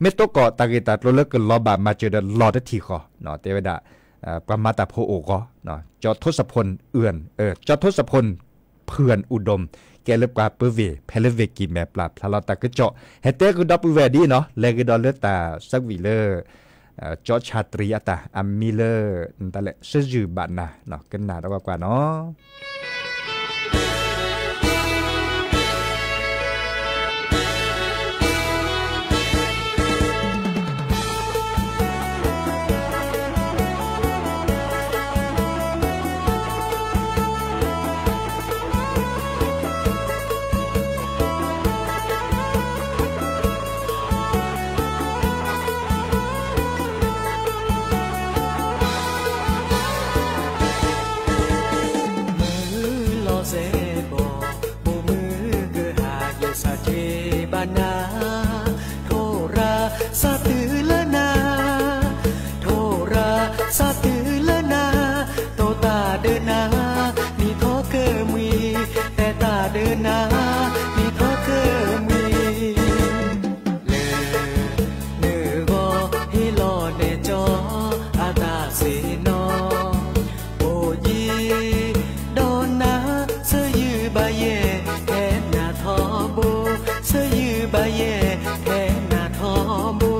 မ့ၢ်တိကီၢ်တၢ်ဂ့ၢ်တၢ်ကျိၤလၢကလီၤဘၣ်မၤစၢၤဒီးလီၤတထံၣ်ဃီ, တဲဝဲဒၣ် ပှၤမၤတၢ်ဖိအိၣ်ဂီၢ် ကၠီထိစဖိၣ် ကၠီထိစဖိၣ် ဖုၣ်အူဒိၣ် ကဲလၢပှၤပၢၤဝ့ၢ် ဖဲလၢဝ့ၢ်ကံၢ်မဲ ပျၢ်ဖျါလီၤတၢ်ကစီၣ် ဟဲတဲကဒီးပုၢ်ဝဲၢ်ဒ်အံၤနီၤ လဲၤကဒီးလၢတၢ်ဆၢကွံာ်လၢ ကၠီၣ်ဆၣ်တြံၤအတၢ် အမံၤလၢ နတၢ်လဲၣ် စၢယုၢ်ဘၣ်နၤ ကနၣ်ဒီးကွၢ်ကွၢ်နီၤ. မုၢ်လီၤစဲးဘီၣ် ဘိၣ်မုၢ်ကဟၣ် ယစၢ်က့ဘၣ်နၤ ထိၣ်ရၤစးတုၤလၢနၤ, ထိၣ်ရၤစးတုၤလၢနၤ, တိၢ်တၢ်ဒၢနၤ နံၣ်ထီၣ်ကမှံၤ, တဲတၢ်ဒၢနၤ နံၣ်ထီၣ်ကမှံၤ လၢ နဂီၢ်ဟ့ၣ်လီၤနဲၣ်ကၠီ အတၢ်စ့ၢ်နီၤ, အိၣ်ယံၤ ဒီးနၤ စၢယုၢ်ဘၣ်ယဲၢ် ဟဲနၤထီဘိ, စၢယုၢ်ဘၣ်ယဲၢ် ဟဲနၤထီဘိ န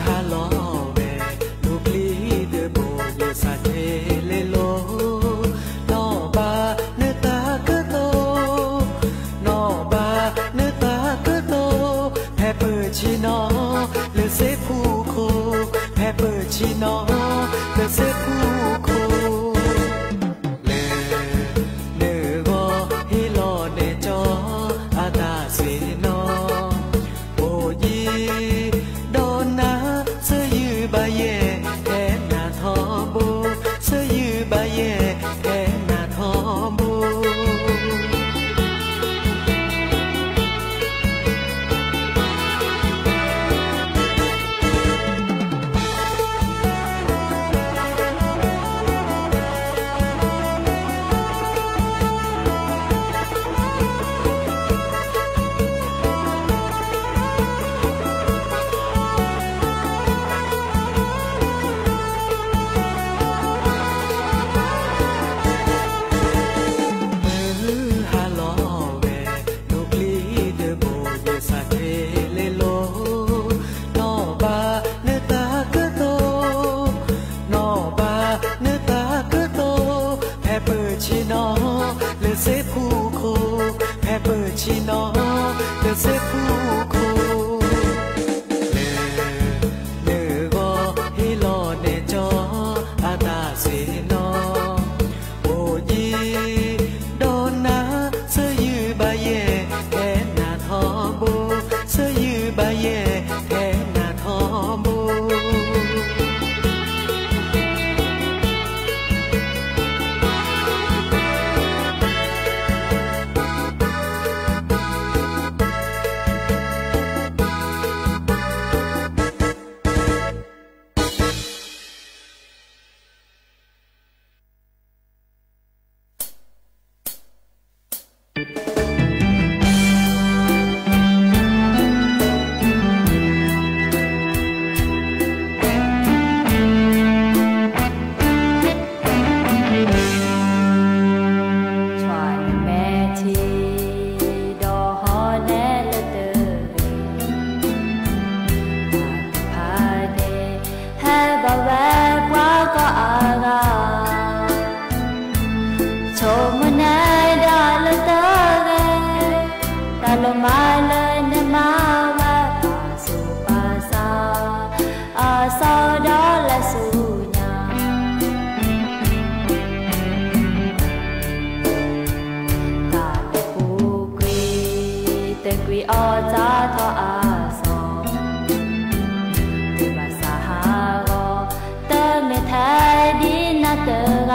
ဟးလီၤဝဲ လူၤပျံၤတဘိ ယစၢ်က့လဲၤလိၤ, နီၣ်ဘၣ်နတၢ်ကတိၤ, နီၣ်ဘၣ်နတၢ်ကတိၤ, ဖဲပဆံးနီၤ လၢစ့ဖူခိၣ်, ဖဲပဆံးနီၤ လၢစ့ဖူခိၣ် လၢ နဂီၢ်ဟ့ၣ်လီၤနဲၣ်ကၠီ အတၢ်စ့ၢ်နီၤ, အိၣ်ယံၤ ဒီးနၤ စၢယုၢ်ဘၣ်ယဲၢ် ဟဲနၤထီဘိ, စၢယုၢ်ဘၣ်ယဲၢ် ဟဲနၤထီဘိ တဂၤ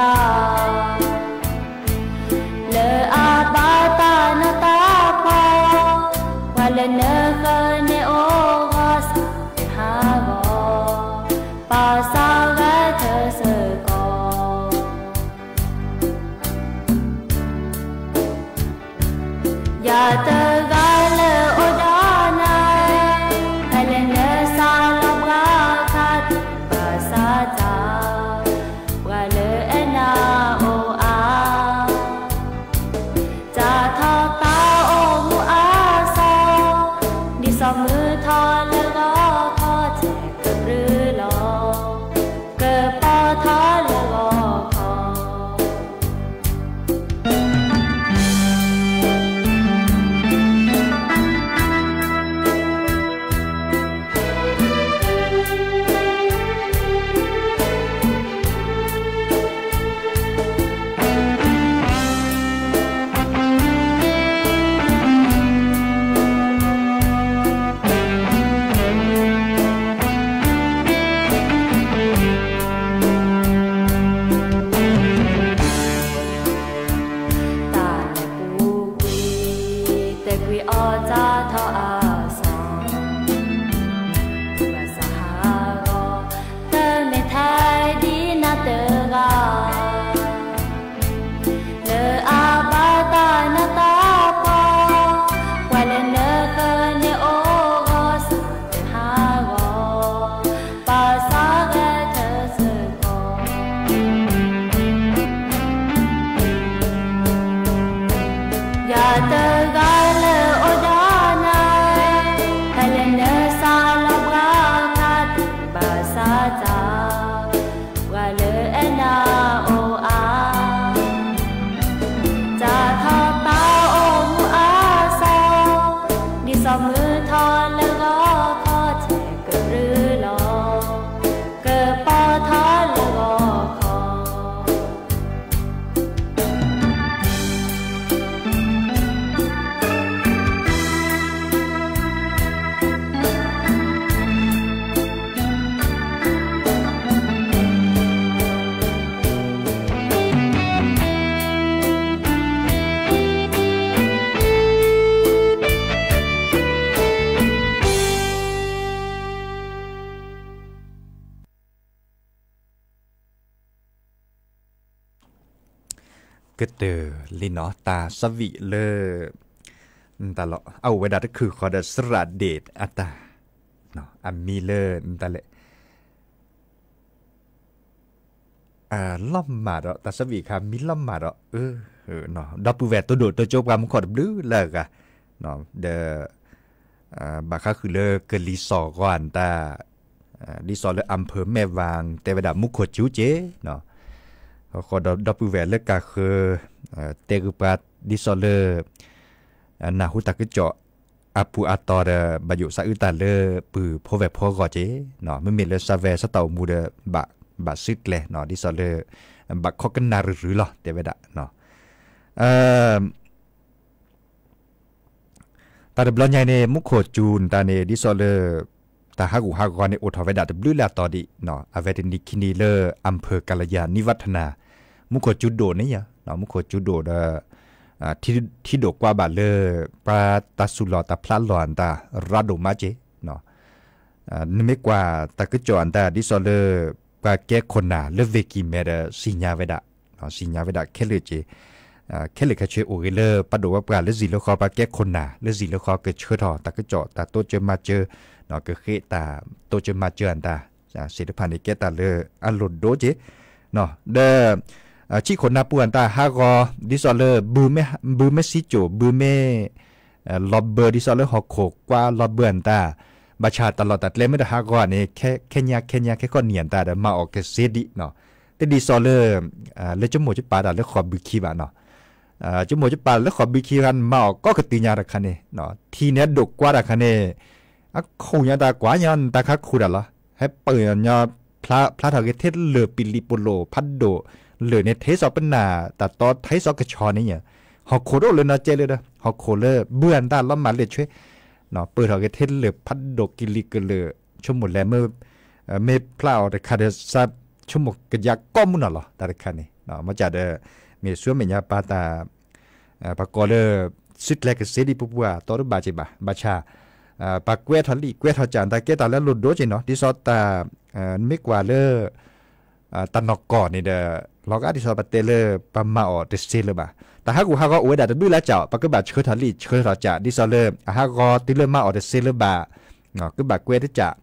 လၢအဘၣ်တၢ်နီၢ်တၢ်ဖှီၣ်, ပှၤလၢနဃၢၤန့ၢ်အိၣ်ဂီၢ်စးတဟးဂီၤ, ပာ်စၢ်ဂဲၤထၢၣ်စ့ၢ်ကီး ယၤတဂၤလၢအိၣ်ဒီးနၤ, ဖဲလၢနစးလီၤဘှါခါ ဘၣ်ဆၣ်တၢ် ပှၤလၢအနၢ်အိၣ်အါ, တၢ်ထီၣ်တၢ်အိၣ်မူအါစီ, ဒ်သိးမုၢ်ထီၣ်လၢဂီၤခီ ထဲကပြုၢ်လီၤ ကပီၤထီၣ်လၢဂီၤခီ တၢ်လဲၤပူၤကွံာ် တကွံာ်အီၣ်တၢ်ထီၣ်အါစီ, ဘၣ်ဆၣ်ဟးဂီၤ တမ့ၢ်ထဲဒ်နၤတဂၤ လၢအဘၣ်တၢ်နးတၢ်ဖှီၣ်, ပှၤလၢနဃၢၤန့ၢ်အိၣ်ဂီၢ်စးတဟးဂီၤ, ပာ်စၢ်ဂဲၤထၢၣ်စ့ၢ်ကီး ယၤတဂၤလၢအိၣ်ဒီးနၤ, ဖဲလၢနစးလီၤဘှါခါ ဘၣ်ဆၣ်တၢ် ပှၤလၢအနၢ်အိၣ်အါ, တၢ်ထီၣ်တၢ်အိၣ်မူအါစီ, ဒ်သိးမုၢ်ထီၣ်လၢဂီၤခီ ထဲကပြုၢ်လီၤ ကပီၤထီၣ်လၢဂီၤခီ ကတၢၢ်လံနီၤ တၢ်သးဝံၣ်လၢ တၢ်လီၤ အအိၣ်ဝဲဒၣ်တခုၣ်ဃီဒီး စရးဒ့းအတၢ် အမံၤလၢ တၢ်လဲၣ် လီၤမၢ်ဒီး တၢ်သးဝံၣ်အခါ မံၤလီၤမၢ်ဒီး အၢ ဒီပုၢ်ဝဲၢ်တိဒိၣ်တိကၠိပှၤမူခိၣ်တဘျုးလၢအဂၤ ဒီး ဘၣ်ဃးဃုာ်လၢကလံၤစိးဂီၤအတၢ် ဒ်သိးလၢ อำเภอแม่วาง တဲဝဲဒၣ်မူခိၣ်ကၠူက့ၤ ဃီဒီးဒီပုၢ်ဝဲၢ်လၢကၤဃၢၤ တဲဂုာ်ပှၤ ဒ်သိးလၢ နၢ်ဟူတၢ်ကစီၣ်အပူၤအတီၤဒီး ဘၣ်ယိၣ်သးအုးတၢ်လၢပုၢ်ဖိဝဲၢ်ဖိအဂီၢ်က့ၤ, မ့မ့ၢ်လၢဆၢဝဲဆၢတၢ်အိၣ်မူဒီး ဘၣ်ဘၣ်စုကျဲ ဒ်သိးလၢ ဘၣ်ခိးကနၣ်ရုၢ်ရုၢ်လီၤ တဲဝဲဒၣ် တၢ်တဘျီညါအံၤန့ၣ် မူခိၣ်ကၠူနတၢ်န့ၣ် ဒ်သိးလၢ တၢ်ဟးဂူာ်ဟးဂီၤန့ၣ် အိၣ်ထီၣ်ဝဲဒၣ်တဘျုးလၢအတီၤဒံး, အဝဲတနံၤခံနံၤလၢ อำเภอกาลยาณิวัฒนา မူခိၣ်ကၠူဒိၣ်န့ၣ်, မူခိၣ်ကၠူဒိၣ်ဒီး ထံဒိၣ်ကွၢ်ဘၣ်လၢ ပှၤတၢ်သူၣ်လီၤတၢ်ဖျးလီၤအတၢ် ရးဒိၣ်မးက့ၤ နမ့ၢ်ကွၢ်တၢ်ကစီၣ်အတၢ် ဒ်သိးလၢ ပှၤကဲခိၣ်နၢ်လၢဝ့ၢ်ကံၢ်မဲဒီး စံၣ်ညါဝဲဒၣ်, စံၣ်ညါဝဲဒၣ်ခဲလၢာ်က့ၤ, ခဲလၢာ်ခဲဆ့အိၣ်ဂ့ၤလၢပဒိၣ်ဝဲပှၤလၢစံၣ်လၢဃီ ပှၤကဲခိၣ်နၢ်လၢစံၣ်လၢဃီ ကဆှၢထီၣ်တၢ်ကစီၣ်တၢ်တိစၢၤမၤစၢၤ, ကဃ့တၢ်တိစၢၤမၤစၢၤအတၢ် သ့ၣ်တဖၣ်န့ၣ် ကဲတၢ်လၢအလိၣ်ဒိက့ၤ, ဒီး ဆံးခိၣ်နၢ်ပူၤအတၢ်ဟးဂီၤ ဒ်သိးလၢ ဘုမ့ၢ်စံကၠိၣ် ဘုမ့ၢ် လီၤဘၢ ဒ်သိးလၢဟီၣ်ခိၣ်ကွၢ်လီၤဘၢအတၢ်, ဘၣ်ဆၣ်တၢ်လီၢ်တၢ်ကျဲမ့ၢ်တဟးဂီၤန့ၣ် ခဲညါခဲညါခဲကိးနံၤအတၢ်ဒီး မၤအီၣ်ကသ့ဒံး, တဒ်သိးလၢ လၢကမိၣ်ကပာ်တၢ်လၢဃီဘုခံဘၣ်နီၤ, ကမိၣ်ကပာ်လၢဃီဘုခံခါ မၤအီၣ်ကိးကတုၤညါတခါန့ၣ်, ထံန့ၣ်ဒိၣ်ကွၢ်တခါန့ၣ် အခိၣ်ညါတၢ်ကွၢ်ညါတၢ်ခါခူတၢ်လီၤ, ဟဲပၢၢ်ညီ ဖျါထီၣ်က့ၤထဲလၢၢ်ပံၤလံၤပလိာ်ဖးဒိၣ်လၢာ်န့ၣ် ထဲစီၤပနၢ်တၢ်တီ ထဲစီၤကဆီန့ၣ်, ဟီၣ်ခိၣ်တအိၣ်လၢနီၢ်ကဲလၢဒီး ဟီၣ်ခိၣ်လၢဘုအတၢ်လီၤမၢ်လၢာ်ဆွဲ ပၢၢ်ထီၣ်က့ၤထဲလၢၢ်ဖးဒိၣ်ကလံၤကလၢာ် ဆိကမိၣ်လဲၣ် မ့ၢ်ဖျါအီၤတခါဒီး စး ဆိကမိၣ်ကယၢ်ကိးမုၢ်နီၤလီၤ တၢ်တခါန့ၣ်. မ့ၢ်ကဒီး မ့ၢ်ဆူမဲာ်ညါပာ်တၢ် ပှၤကိးလၢ စုကျဲကစ့ဒံးပူၤပူၤ အတီတဘၣ်က့ၤဘၣ်. ဘၣ်ဆၣ် ပှၤကွဲးထီၣ်လံာ်ကွဲးထီၣ်ကၠၣ် တၢ်ကဲတၢ်လၢအလိၣ်ဒိက့ၤနီၤ ဒ်သိးတၢ် နမ့ၢ်ကွၢ်လၢ တၢ်နီၢ်ကီၢ်န့ၣ်ဒီး လီၤဂာ်ဒ်သိးပတဲလၢ ပမၤအီၤတစ့လၢၤဘၣ်. တၢ်ဟးဂူာ်ဟးဂီၤအိၣ်ဝဲဒၣ်တဘျုးလၢ်ကၠၣ် ပကဘၣ်ဆှၢထီၣ်လံာ်ဆှၢထီၣ်ကၠၣ် ဒ်သိးလၢ အဟးဂီၤတုၤလၢမၤအီၤတစ့လၢၤဘၣ် ကဘၣ်ကွဲးတကၠၣ်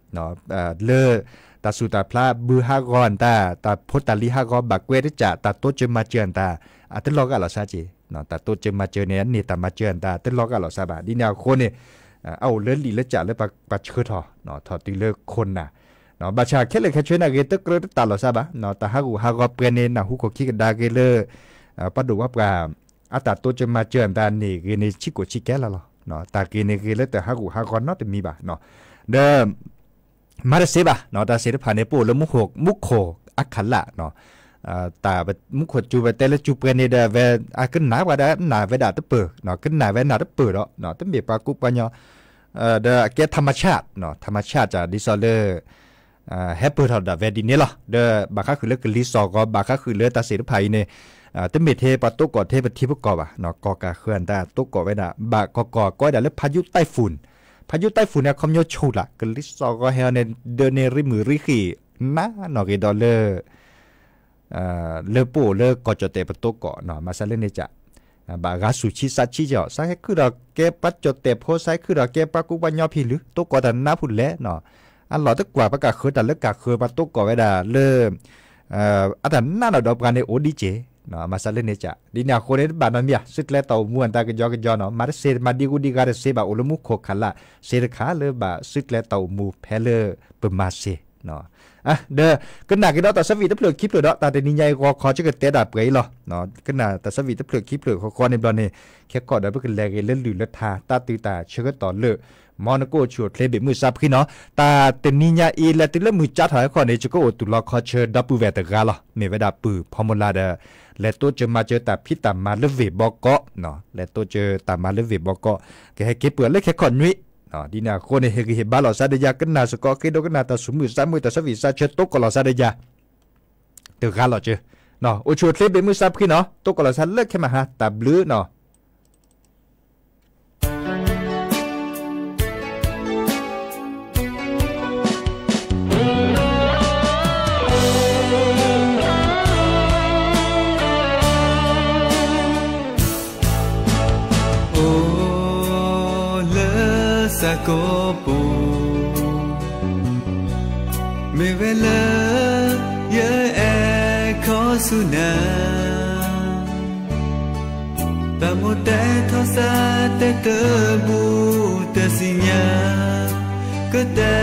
လၢ တၢ်စူၢ်တၢ်ဖျါဘုဟးဂီၤအတၢ် တၢ်ဖိတၢ်လံၤဟးဂီၤ ဘၣ်ကွဲးတကၠၣ် တၢ်တိစၢၤမၤစၢၤအတၢ် အတလီၤဂာ်လီၤစၢ်က့ၤ. တၢ်တိစၢၤမၤစၢၤန့ၣ် အန့ၢ်တၢ်မၤစၢၤအတၢ် တလီၤဂာ်လီၤစၢ်ဘၣ်. ဒ်န့ၣ်အဃိန့ၣ် အအိၣ်လၢလံာ်လၢကၠၣ်လၢပှၤဆှၢထီၣ် ထီၣ်တုၤလၢခိၣ်နၢ် ဘၣ်ဆၣ်ခဲလၢာ်ခဲဆ့န့ၣ်ဂ့ၤ တကြၢးတတၢ်လီၤစၢ်ဘၣ်. တၢ်ဟးဂူာ်ဟးဂီၤပှဲၤန့ၣ် နၢ်ဟူခိၣ်ခံကဒါက့ၤလၢ ပှၤဒိၣ်ပှၤပှၢ် အတၢ်တိစၢၤမၤစၢၤအတၢ်န့ၢ်ဂ့ၤန့ၣ် ဆံးကိာ်ဆံးကဲလၢ်လီၤ. တၢ်ဂ့ၤန့ၣ်ဂ့ၤလၢတၢ်ဟးဂူာ်ဟးဂီၤနီတမံၤဘၣ်. ဒီး မၤတစ့ဘၣ် တၢ်သ့ၣ်တဖၣ်န့ၣ် ပအိၣ်လၢမူခိၣ်အကလး တၢ်မူခိၣ်စူၤ ပတဲလၢစူၤပှဲၤန့ၣ်ဒီး အဝဲအကနၣ်ပှၤဒီးနၢ်ဝဲဒၣ်တပၢၢ် ကနၣ်ဝဲနၢ်တပၢၢ်ဒီး တမ့ၢ်ပှၤကူပှၤညီ ဒီးအကဲ ธรรมชาติ ธรรมชาติ တၢ်ဒ်သိးလၢ ဟဲပၢၢ်ထီၣ်ဒၣ်ဝဲဒ်န့ၣ်လီၤ. ဒီးဘၣ်ဃးဃုာ်လၢကလံၤစိးဂီၤ ဘၣ်ဃးဃုာ်လၢတၢ်သ့ၣ်တဖၣ်အံၤန့ၣ် တမ့ၢ်ထဲပှၤတိကိးထဲပထံပကီၢ်ဘၣ် ကီၢ်ကးဃၢၤအတၢ်တိကိးဝဲဒၣ် ဘၣ်ကီၢ်ကီၢ်ကိးဝဲဒၣ်လၢ พายุไต้ฝุ่น พายุไต้ฝุ่น န့ၣ် အခီပညီဆူၣ်လၢ် ကလံၤစိးဂီၤဟဲအီၤန့ၣ် ဒၢးန့ၢ်ရံမုၣ်ရံဃံၣ် နးနီၢ်ဂ့ၤဒီးလၢ လၢပအိၣ်လၢကီၢ်ကၠီၣ်တဲၣ်ပတိကိး မၤစၢၤလၢန့ၣ်ကၠၣ် ဘၣ်ဂၤဆူၣ်ဆံးစးဆံးကီး စးဟဲခုၣ်ဒီးကဲပှၤကၠီၣ်တဲၣ်ဖိ စးဟဲခုၣ်ဒီးကဲပှၤကူပှၤညီဖံးလုာ် တိကိးတၢ်နါဖူၣ်လဲၣ် အလီၢ်တကွၢ် ပကးဃၢၤတၢ်လၢကးဃၢၤ ပှၤတိကိးဝဲဒၣ်လၢ အတၢ်နးနီၢ်ဒီးပှၤန့ၣ်အိၣ်ဒံးက့ၤ မၤစၢၤလၢန့ၣ်ကၠၣ် ဒ်န့ၣ်အဃိန့ၣ် တဘၣ်နီတမံၤ စုကျဲတၢ်အိၣ်မူအတၢ်ကယီကယီနီၤ မၤတစ့ မၤဒံဂူဒံဂၤတစ့ဘၣ် အိၣ်လၢမူခိၣ်ခးလၢ် စ့တခါလၢဘၣ်စုကျဲတၢ်အိၣ်မူဖဲလၢပမၤစ့ ဒီးကနၣ်က့ၤဒီးတၢ်ဆၢဝံၣ်တဖျၢၣ်ခံဖျၢၣ်ဒီး တၢ်တနံၤညါအံၤဂီၤခီ ကကတဲတၢ်ပှဲၤအံၤလီၤ. ကနၣ်တၢ်ဆၢဝံၣ်တဖျၢၣ်ခံဖျၢၣ်ဃီဃီန့ၣ်ဘျီန့ၣ် ခဲကီၢ်ဒီးပကလဲၤဂ့ၤလၢလုၢ်လၢထါ တၢ်တုၤတၢ်ဆၢကတီၢ်လၢ မ်နကအိၣ်ဆူၣ်အိၣ်ချ့ဘ့ၣ်မုၢ်ဆါဖှံနီၤ. တၢ်တနံၤညါအံၤ လဲၤတုၤလၢမုၢ်ကၠါထီၣ်ဟဲခီန့ၣ် ယကအိၣ်သူၣ်လီၤခီဆၢဒီပုၢ်ဝဲၢ်တဂၤလီၤ. မ့ၢ်ဝဲဒၣ်ပုၢ်ဖီမိလၢဒီး လဲၤတိစၢၤမၤစၢၤတၢ်ဖံးတၢ်မၤလၢဝ့ၢ်ဘီကီး လဲၤတိစၢၤတၢ်မၤလၢဝ့ၢ်ဘီကီး ကဟဲက့ၤပှဲၤလၢခဲကီၢ်နွံ ဒ်န့ၣ်အဃိန့ၣ် ဟ့ၣ်ဂံၢ်ဟ့ၣ်ဘါလိာ်သးဒီးယၤ ကနၣ်စ့ၢ်ကီး ဃ့ဒိကနၣ်တၢ်ဆူၣ်မုၢ်သးမုာ် တၢ်ဆၢဝံၣ်သးဆၢ တိကိးလိာ်သးဒီးယၤ တဂၤလီၤစၢၤ အိၣ်ဆူၣ်အိၣ်ချ့ဘ့ၣ်မုၢ်ဆါဖှံနီၤ တိကိးလိာ်သးလၢခဲမဟါ တၢ်ဘျုးနီၤ. အိၣ်လၢစကိးပူၤ မ့ၢ်ဝဲလၢ ယအဲၣ်ခီဆူနၤ တၢ်မိၣ်တဲထီၣ်စၢ်တဲတဘၣ်တသ့ၣ်ညါ ကတဲ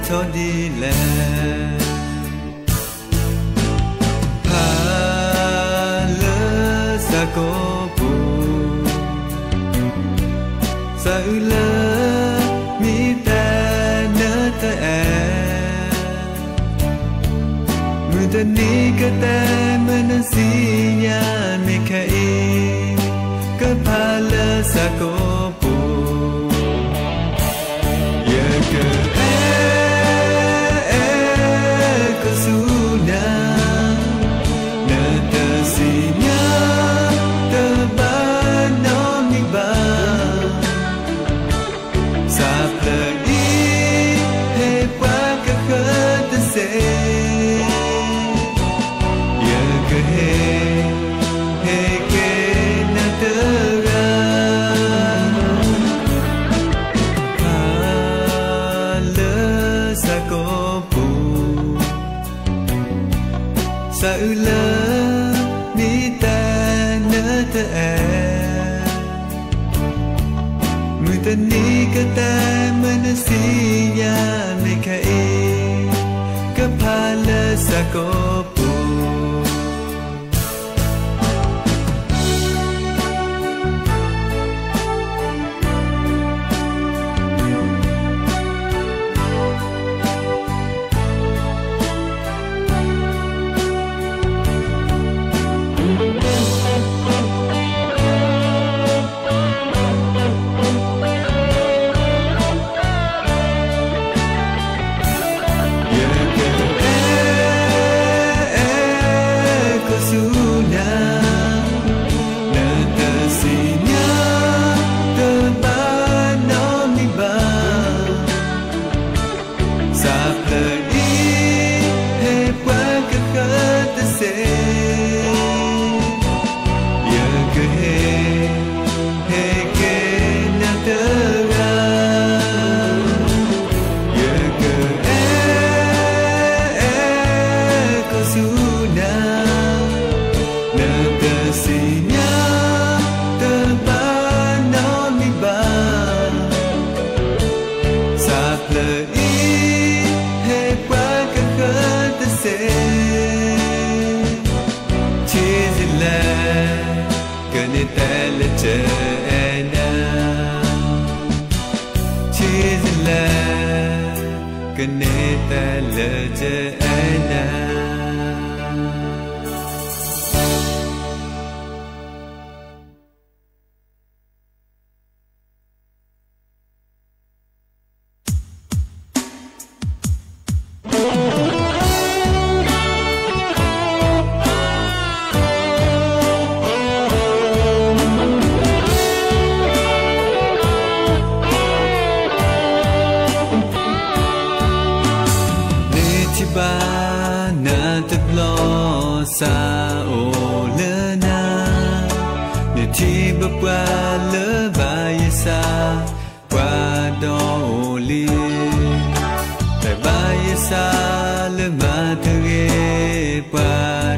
ထီၣ်ဒ်လဲၣ် ဖးလၢစကိးပူၤ စးအုးလၢ မ့ၢ်တဲနတအဲၣ် မုၢ်တနံၤကတဲမ့ၢ်နသ့ၣ်ညါ မ့ၢ်ခဲအံၤ ကဖးလၢစကိးပူၤ ယကအဲၣ် အဲၣ်ကဆူနၤ နတသ့ၣ်ညါ တဘၣ်နီတမံၤဘၣ် စးဖျၢၣ်အံၤ ဟ့ၣ်ပှၤကဃၢၤတစဲး ယကဟ့ၣ် ဟ့ၣ်က့ၤနၤတဂၤ ဖးလၢစကိးပူၤ စးအုးလၢ မ့ၢ်တဲနတအဲၣ် မုၢ်တနံၤကတဲမ့ၢ်နသ့ၣ်ညါ မ့ၢ်ခဲအံၤ ကဖးလၢစကိးပူၤ တအဲၣ်နၤ, ဆံးစလဲ, ကန့ၢ်သးလၢတအဲၣ်နၤ. နထံၣ်ဘၣ်နၤတဘျီစးအိၣ်လၢနၤ, နထံၣ်ဘၣ်ပှၤလၢဘၣ်ယစး ပှၤဒီးအိၣ်လံ, တၢ်ဘၣ်ယစးလၢမၤတဂ့ၤ ပှၤ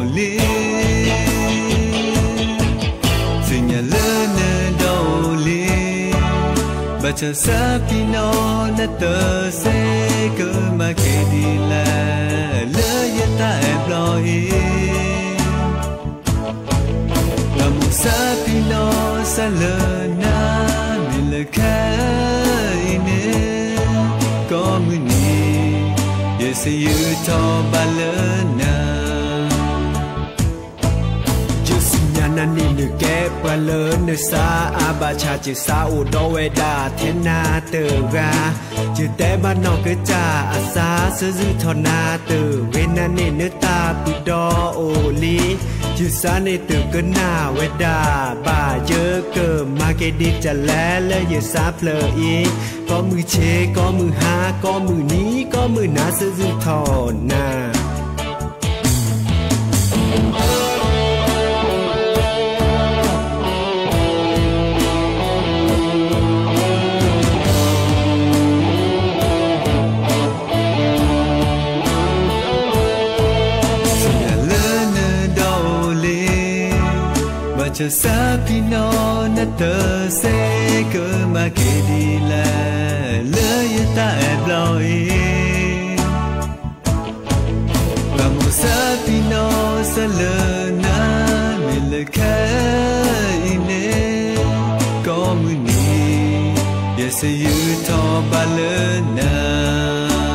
ဒီးအိၣ်လံ, သ့ၣ်ညါလၢနဒီးအိၣ်လံ, ဘၣ်ဆၣ်သးပ့ၤနီၣ်နသးစ့ ကမၤက့ၤဒ်လဲၣ် လၢယတၢ်အဲၣ်ဘျီအံၤ ဘၣ်မိၣ်သးပ့ၤနီၣ်စးလၢနၤ, မ့ၢ်လၢခဲအံၤန့ၣ် ကိးမုၢ်နံၤ ယစးယုၢ်ထီၣ်ဘၣ်လၢနၤ. ယသ့ၣ်ညါနၤန့ၣ် နကဲပှၤလၢနသးအါ ဘၣ်ဆၣ်ယသးအိၣ်ဒီးဝဲဒၣ်ထဲနၤတဂၤ, ယတဲဘၣ်နီၢ်ကစၢ်အသး စၢသုးထီၣ်နၤတဂ့ၤ နၤန့ၣ်နတၢ်ပူၤဒီးအိၣ်လံ, ယသးန့ၣ်တကနၣ်ဝဲဒၣ်ဘၣ် ယကမၤက့ၤဒ်လဲၣ်လၢယသးဖျၢၣ်အံၤ, ကိးမုၢ်ဆ့ ကိးမုၢ်ဟါ ကိးမုၢ်နံၤ ကိးမုၢ်နၤ စၢသုးထီၣ်နၤ သ့ၣ်ညါလၢနဒီးအိၣ်လံ, ဘၣ်ဆၣ်သးပ့ၤနီၣ်နသးစ့ ကမၤက့ၤဒ်လဲၣ် လၢယတၢ်အဲၣ်ဘျီအံၤ ဘၣ်မိၣ်သးပ့ၤနီၣ်စးလၢနၤ, မ့ၢ်လၢခဲအံၤန့ၣ် ကိးမုၢ်နံၤ ယစးယုၢ်ထီၣ်ဘၣ်လၢနၤ.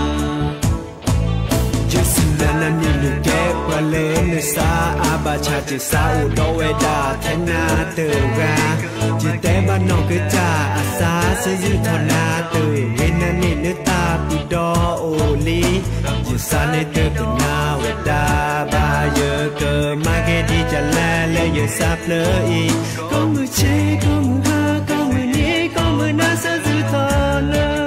ယသ့ၣ်ညါနၤန့ၣ် နကဲပှၤလၢနသးအါ ဘၣ်ဆၣ်ယသးအိၣ်ဒီးဝဲဒၣ်ထဲနၤတဂၤ, ယတဲဘၣ်နီၢ်ကစၢ်အသး စၢသုးထီၣ်နၤတဂ့ၤ နၤန့ၣ်နတၢ်ပူၤဒီးအိၣ်လံ, ယသးန့ၣ်တကနၣ်ဝဲဒၣ်ဘၣ် ယကမၤက့ၤဒ်လဲၣ်လၢယသးဖျၢၣ်အံၤ, ကိးမုၢ်ဆ့ ကိးမုၢ်ဟါ ကိးမုၢ်နံၤ ကိးမုၢ်နၤ စၢသုးထီၣ်နၤ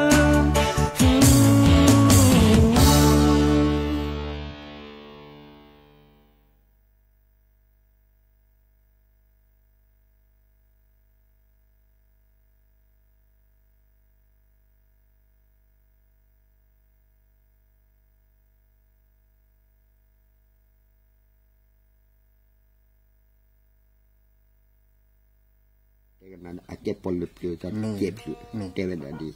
တဲကနၣ် အကဲပီၣ်လဲၣ်ဖျၢၣ် တၢ်ကဲဖျၢၣ် တဲဝဲဒၣ်ဒ်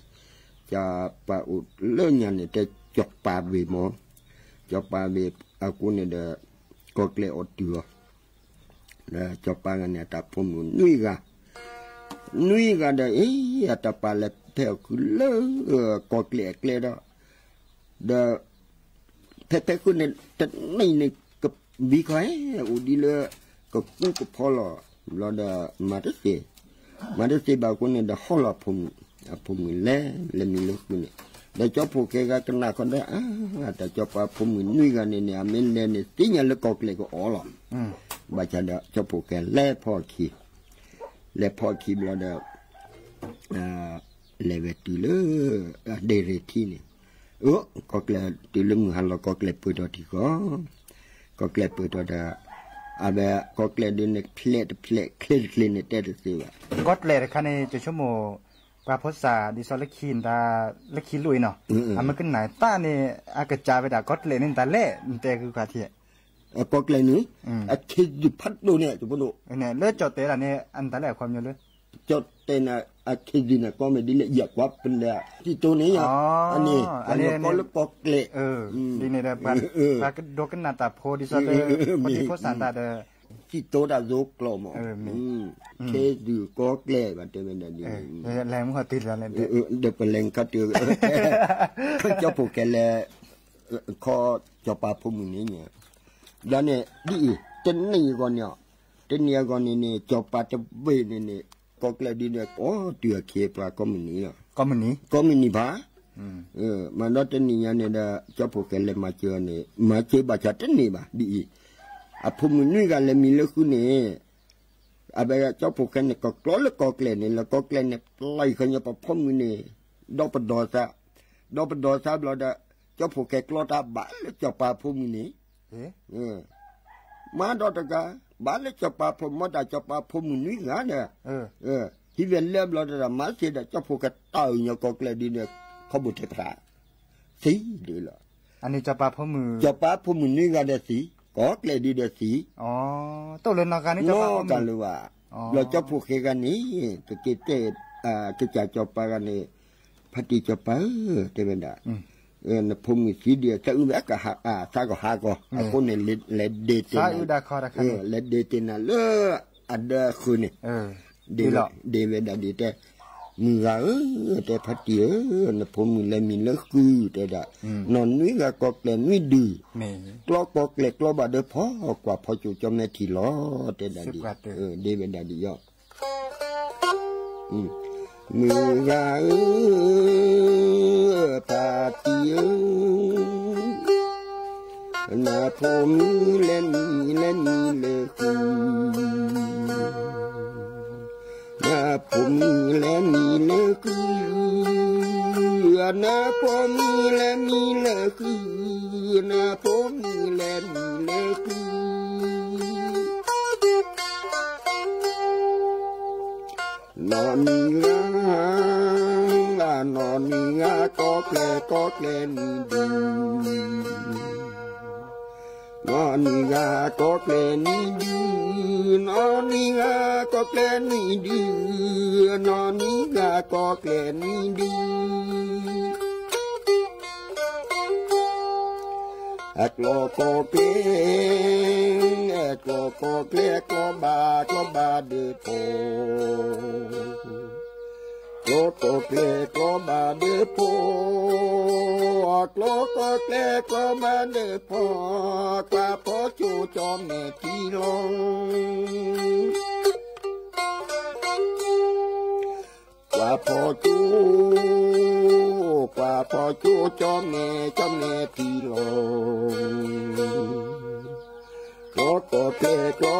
စီၤပၤအိၣ်လၢညါန့ၣ် တဲစီၤပၤဘ့ၣ်မး, စီၤပၤဘ့ၣ်အဃိန့ၣ်ဒီး ကီၢ်ကျဲအီၣ်တုၤအီၤ, ဒီးစီၤပၤဂၤန့ၣ် အတၢ်ဖိမုၣ်နွံဂၤ, နွံဂၤဒီး အ့ အတၢ်ပာ်လဲၤဖဲအီၣ်ခုလၢ ကီၢ်ကျဲအကျဲဒီး ဒီး ဖဲဖဲဃုန့ၣ် တနံၤန့ၣ် ကဘံခီဟဲ အိၣ်ဒ်လၢ ကကူကဖီလီၤ ဘျီဒီး မၤတသ့, မၤတသ့ဘၣ်အဃိန့ၣ်ဒီး ဟီလီၤအဖိမုၣ်, အဖိမုၣ်လဲၤ လဲၤမံလၢဃုန့ၣ်, ဒီးကၠီဖှိၣ်ကဲဂၤကနၣ်ဃီဒီး အါ တၢ်စီၤပၤဖိမုၣ်နွံဂၤန့ၣ်န့ၣ် အမ့ၢ်လဲၤန့ၣ် သ့ၣ်ညါလၢကီၢ်ကျဲကအီၣ်လီၤ, ဘၣ်ဆၣ်ဒီး ကၠီဖှိၣ်ကဲလဲၤဖီအခံ, လဲၤဖီအခံဘျီဒီး လဲၤဝဲတုၤလၢ ဒ့ၣ်ရ့ၣ်ထံန့ၣ်, အၢ ကီၢ်ကျဲတုၤလၢမုၢ်ဟါလီၤ ကီၢ်ကျဲပၢၢ်ထီၣ်ထံဃီ, ကီၢ်ကျဲပၢၢ်ထီၣ်ဒီး အဝဲကီၢ်ကျဲဒုးန့ၣ် ဖျဲးတဖျဲး ချ့တချ့န့ၣ် တဲတသ့ဘၣ်. ကီၢ်ကျဲတခါန့ၣ် ကဆိကမိၣ် ပှၤဖိသၣ်ဒ်သိးလၢခံ လၢခံလိၣ်အံၤနီၤ, အမ့ၢ်ကနၣ်တၢ်န့ၣ် အကစၢ်ဝဲဒၣ်ကီၢ်ကျဲန့ၣ် တၢ်လဲၣ် နတဲဃုခါထံၣ် ကီၢ်ကျဲန့ၣ် အခ့ယုၢ်ဖးဒိၣ်န့ၣ် လၢကၠီၣ်တဲာ်ဒၣ်န့ၣ် အတၢ်လဲၣ်အခီပညီလၢ ကၠီၣ်တဲာ်န့ၣ် အခ့ယုၢ်န့ၣ် ကီမ့ၢ်ဒ်လဲၣ် ယကွၢ်ပလဲၤထံတိၢ်န့ၣ်ယၤ အန့ၣ် ပှၤကီၢ်လၢကီၢ်ကျဲ ဒ်န့ၣ်ဒီး ပှၤကဒိကနၣ်တၢ်ဖိဒ်သိးလၢ ဖိဒံဖိသၣ်တၢ်ဒီး တံၢ်တိတၢ်သိကျိာ်မး, ခ့သုးကီၢ်ကျဲဘၣ်တဲဝဲဒၣ်ဒ်န့ၣ်, ဒီးပလဲၤခီတုၤ ကၠီဖိၣ်ဃဲလဲၤ ခီစီၤပၤဖိမုၣ်န့ၣ်, ဒီးန့ၣ်ဒ်အံၤ တနံၣ်အဂီၢ်န့ၣ်, တနံၣ်အဂီၢ်န့ၣ်န့ၣ် စီၤပၤတဘ့ၣ်န့ၣ်န့ၣ် ကီၢ်ကျဲဒ်န့ၣ် ကိးတုၤအခ့အပှၤကိးမုၢ်နံၤလီၤ, ကိးမုၢ်နံၤဘၣ်, မၤဒီးတနံၣ်ညါန့ၣ်ဒီး ကၠီဖိၣ်ဃဲလဲၤမၤစၢၤန့ၣ် မၤစၢၤဘၣ်ဆၣ်တန့ၢ်ဘၣ်ဒ်အံၤ, အဖိမုၣ်နွံဂၤလဲၤမံၤလၢဃုန့ၣ် အဝဲကၠီဖိၣ်ဃဲန့ၣ် ကကျီလၢကီၢ်ကျဲန့ၣ် လၢကီၢ်ကျဲန့ၣ် ပျဲဃီညီပဖိမုၣ်န့ၣ် ဒီပဒီသး, ဒီပဒီသးဘျီဒီး ကၠီဖိၣ်ဃဲကျီတၢ်ဘၣ်လၢစီၤပၤဖိမုၣ်န့ၣ်, မၤဒီးတဂၤ ဘၣ်လၢစီၤပၤဖိ မ့ၢ်တၢ်စီၤပၤဖိမုၣ်နွံဂၤဒီး ဟံးဝဲလၢဘျီဒီး မၤသ့ဒီး ကၠီဖိၣ်ဃဲတၢ်အုၣ်ညီကီၢ်ကျဲဒ်ဒီး ခီဘိၣ်ထဲဖျါ သံဒ်လီၤ, စီၤပၤဖိမုၣ်နွံဂၤဒီးသံ, ကီၢ်ကျဲဒ်ဒီးသံ, နီၢ်ကၤလၢၤဘၣ်, ဘျီကၠီဖိၣ်ဃဲဂၤန့ၣ် ကက့ၤတဲ ကစၢ်စီၤပၤဂၤန့ၣ်, ဖါတံၢ်စီၤပၤဧၢ တဲဝဲဒၣ်, နဖိမုၣ်သံဒ် သးအုးဝဲကဟး သးကဟးကီး အဃိန့ၣ် လဲၤဒ့တ့ၢ်နၤ, လဲၤဒ့တ့ၢ်နၤလၢအဒၢအဃုာ်န့ၣ်, ဒ့ဝဲဒၣ်ဒ်တဲ, မုၢ်ဂၤဧၢ, တဲဖါတံၢ်ဧၢ, နဖိမုၣ်လဲၤမံၤလၢဃုတဲဒၣ်, နီၢ်နွံဂၤကီၢ်ကျဲနွံဒု, ကျီကီၢ်ကျဲကျီဘၣ်ဒၢဖီ, ကွၢ်ဖီကၠိကၠီမဲထံလီၤ တဲဒၣ်ဒ်, ဒ့ဝဲဒၣ်ဒ်ယီၤ မုၢ်ဂၤဧၢ, ဖါတံၢ်ဧၢ, နဖိမုၣ်လဲၤမံၤလဲၤမံၤလၢဃု, နဖိမုၣ်လဲၤမံၤလၢဃု, နဖိမုၣ်လဲၤမံၤလၢဃု, နဖိမုၣ်လဲၤမံၤလၢဃု နီၢ်နွံဂၤ, နီၢ်နွံဂၤကီၢ်ကျဲကီၢ်ကျဲနွံဒု, နီၢ်နွံဂၤကီၢ်ကျဲနွံဒု, နီၢ်နွံဂၤကီၢ်ကျဲနွံဒု, နီၢ်နွံဂၤကီၢ်ကျဲနွံဒု အကျီကီၢ်ကျဲ, အကျီကီၢ်ကျဲကျီဘၣ်ကျီဘၣ်ဒၢဖီ, ကျီကီၢ်ကျဲကျီဘၣ်ဒၢဖီ, ကျီကီၢ်ကျဲကျီဘၣ်ဒၢဖီ, ကွၢ်ဖီကၠိကၠီမဲာ်ထံလီၤ ကွၢ်ဖီကၠိ, ကွၢ်ဖီကၠိကၠီမဲာ်ကၠီမဲာ်ထံလီၤ, ကျီကီၢ်ကျဲကျီမၤဒၢဖီ, ကျီကီၢ်ကျဲကျီမၤဒၢဖီ, ကွၢ်ဖီကၠိကၠီ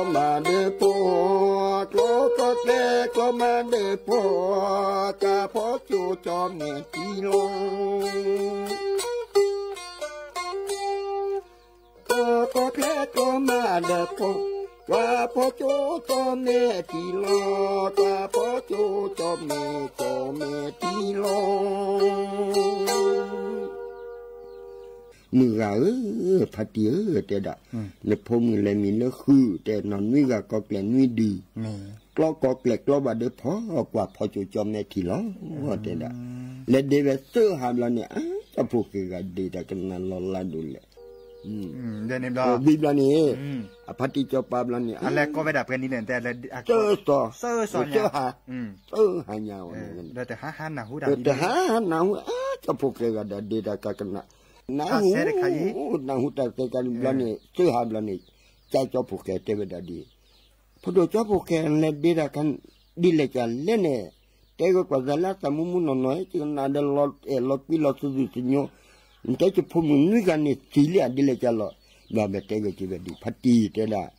မဲာ်ထံလီၤ ကီၢ်ကီၢ်ကျဲကျီမၤဒၢဖီ, ကွၢ်ဖီကၠိကၠီမဲာ်ထံလီၤ, ကွၢ်ဖီကၠိကၠီမဲာ်ကၠီမဲာ်ထံလီၤ မုၢ်ဂၤဧၢ, ဖါတံၢ်ဧၢ, တဲဒၣ်, နဖိမုၣ်လဲၤမံၤလၢဃု, တဲနီၢ်နွံဂၤကီၢ်ကျဲနွံဒု, ကျီကီၢ်ကျဲကျီဘၣ်ဒၢဖီ, ကွၢ်ဖီကၠိကၠီမဲာ်ထံလီၤ, တဲဒၣ်, လဲၤဒ့ဝဲသၢဟးဘျီန့ၣ်, တၢ်ဖိၣ်ဃဲဂၤဒ့တၢ်ကနၣ်လီၤလါဒိၣ်လဲၣ်, ဝံၤဘျီန့ၣ်, အဖါတံၢ်စီၤပၤဘျီန့ၣ်, သၢသီ, သၢဟး, သၢဟးညါ, တဟါနၢ်ဟူ, တၢ်ဖိၣ်ဃဲဂၤဒ့တၢ်ကနၣ်, နၢ်ဟူ, နၢ်ဟူတၢ်သဲကါဘျီန့ၣ်, သၢဟးဘျီန့ၣ်, ကၠီဖိၣ်ဃဲတဲဝဲဒၣ်ဒ်, ဖိဒိၣ်ကၠီဖိၣ်ဃဲလဲၤဒ့တၢ် ဒ်လဲၣ်ကလဲၣ်န့ၣ်, တဲကကွၢ်သးလၢသးမူမူနီၢ်နီၢ်, ယကနၣ်ဒီးလီၤအဲၣ်လီၤကွံလီၤသူၣ်သူၣ်သညိ, နတဲယဖိမုၣ်နွံဂၤန့ၣ်သံလံဧါ ဒ်လဲၣ်ကလဲၣ်, ဘျီဘဲတဲဝဲက့ၤဝဲဒ် ဖါတံၢ်တဲဒၣ်,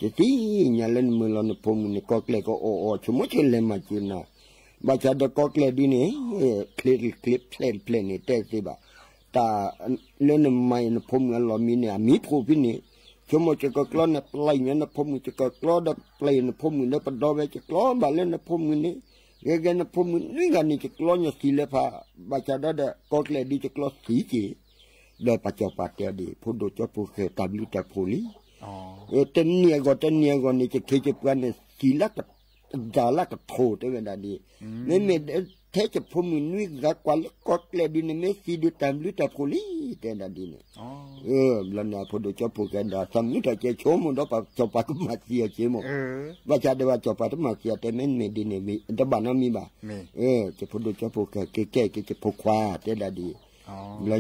ယသ့ၣ်ညါလၢနမၢလီၤနဖိမုၣ်န့ၣ် ကီၢ်ကျဲကအီၣ်အီၣ် ဆိကမိၣ်ဆိလဲၤမၤစၢၤနၤ, ဘၣ်ဆၣ်ဒီးကီၢ်ကျဲဒ်န့ၣ်, ချ့တချ့ဖျဲၣ်တဖျဲၣ်န့ၣ် တဲသ့ဘၣ်, တၢ်လၢနမၤအံၤနဖိမုၣ်အလီၢ်မံန့ၣ် အမံဖိဖဲန့ၣ်, ဆိကမိၣ်ယကကျီန့ၣ် ပျဲၢ်ညါနဖိမုၣ် ယကကျီဒီးပျဲၢ်နဖိမုၣ်လၢပဒီဝဲ ယကျီဘၣ်လၢနဖိမုၣ်န့ၣ်, ဂ့ၤဂ့ၤနဖိမုၣ်နွံဂၤန့ၣ် ယကျီညီသံလၢဖး, ဘၣ်ဆၣ်ဒီးဒီး ကီၢ်ကျဲဒ်ယကျီသံက့ၤ, ဒီးပှၤစီၤပၤတဲဒ် ဖိဒိၣ်ကၠီဖိၣ်ဃဲတၢ်ဘျုးတၢ်ဖှိၣ်လံ, တနံၤအဂီၢ်တနံၤအဂီၢ်န့ၣ် ယခ့ယပှၤန့ၣ် သံလၢကဒါလၢကထိၣ်တဲဝဲဒၣ်ဒ်, မ့မ့ၢ် ထဲယဖိမုၣ်နွံဂၤကွၢ်လၢကီၢ်ကျဲဒုးန့ၣ် မ့ၢ်သံဒုးတၢ်ဘျုးတၢ်ဖှိၣ်လံ တဲဒၣ်ဒ်န့ၣ်. ဘျီန့ၣ် အဖိဒိၣ်ကၠီဖိၣ်ကဲဒီး သးမုာ်ထီၣ်ကဲဆိကမိၣ်ဒီး ပှၤစီၤပၤကမၤသံအီၤက့မ့ၢ်, ဘၣ်ဆၣ်ဒီးပှၤစီၤပၤတမၤသံအီၤ တဲမ့ၢ်မ့ၢ်ဒ်န့ၣ် တဘၣ်နီတမံၤဘၣ်. ယဖိဒိၣ်ကၠီဖိၣ်ကဲ ကဲကဲကဲ ယဖိခွါတဲဒၣ်ဒ် ဘျီ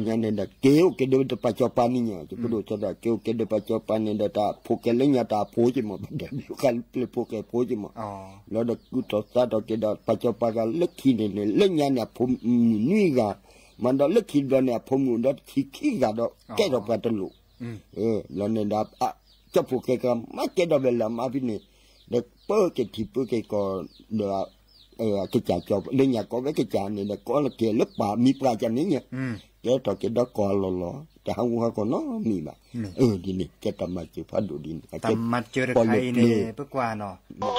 ညါန့ၣ်ဒီး က့ၤအိၣ်က့ၤဒီးပှၤစီၤပၤန့ၣ်ညါ ယဖိဒိၣ်ကၠီဖိၣ် က့ၤအိၣ်က့ၤဒီးပှၤစီၤပၤန့ၣ်ဒီး တၢ်ဖိၣ်ကဲလၢညါတၢ်ဖိက့မ့ၢ် ပဒဲးဘျုးဃာ်လၢပျၢၤဖိၣ်ကဲဖိက့မ့ၢ်. ဘျီဒီးကူၣ်ထီၣ်သးထီၣ်က့ၤဒီး ပှၤစီၤပၤဂၤလၢခံန့ၣ်န့ၣ် လၢညါန့ၣ် အဖိမုၣ်နွံဂၤ, မ့ၢ်ဒီးလၢခံဘျီန့ၣ် အဖိမုၣ်ဒီးတဆံခံဂၤဒီး ကဲထီၣ်ပှၤတလိၣ်. ဘျီန့ၣ်ဒီး ကၠီဖိၣ်ကဲကမၤကဲဒီးဝဲလၢအမါဖဲန့ၣ်, ဒီးပၢက့ၤထံၣ်ပၢက့ၤကီၢ်ဒီး ကစၢ်ကၠီ လၢညါကိးဝဲကစၢ်န့ၣ်ဒီး ကိးလီၤက့ၤလၢပှၤမံၤပှၢ်ကန့ၣ်ညါ, ကဲထီၣ်က့ၤဒီးကီၢ်အလီၢ်လီၤ တဟးဂူာ်ဟးဂီၤနီတမံၤဘၣ်. ဒ်န့ၣ် ကဲတၢ်မၤစၢၤဖးဒိၣ်ဒ်န့ၣ် ပှၤလၢပျၢ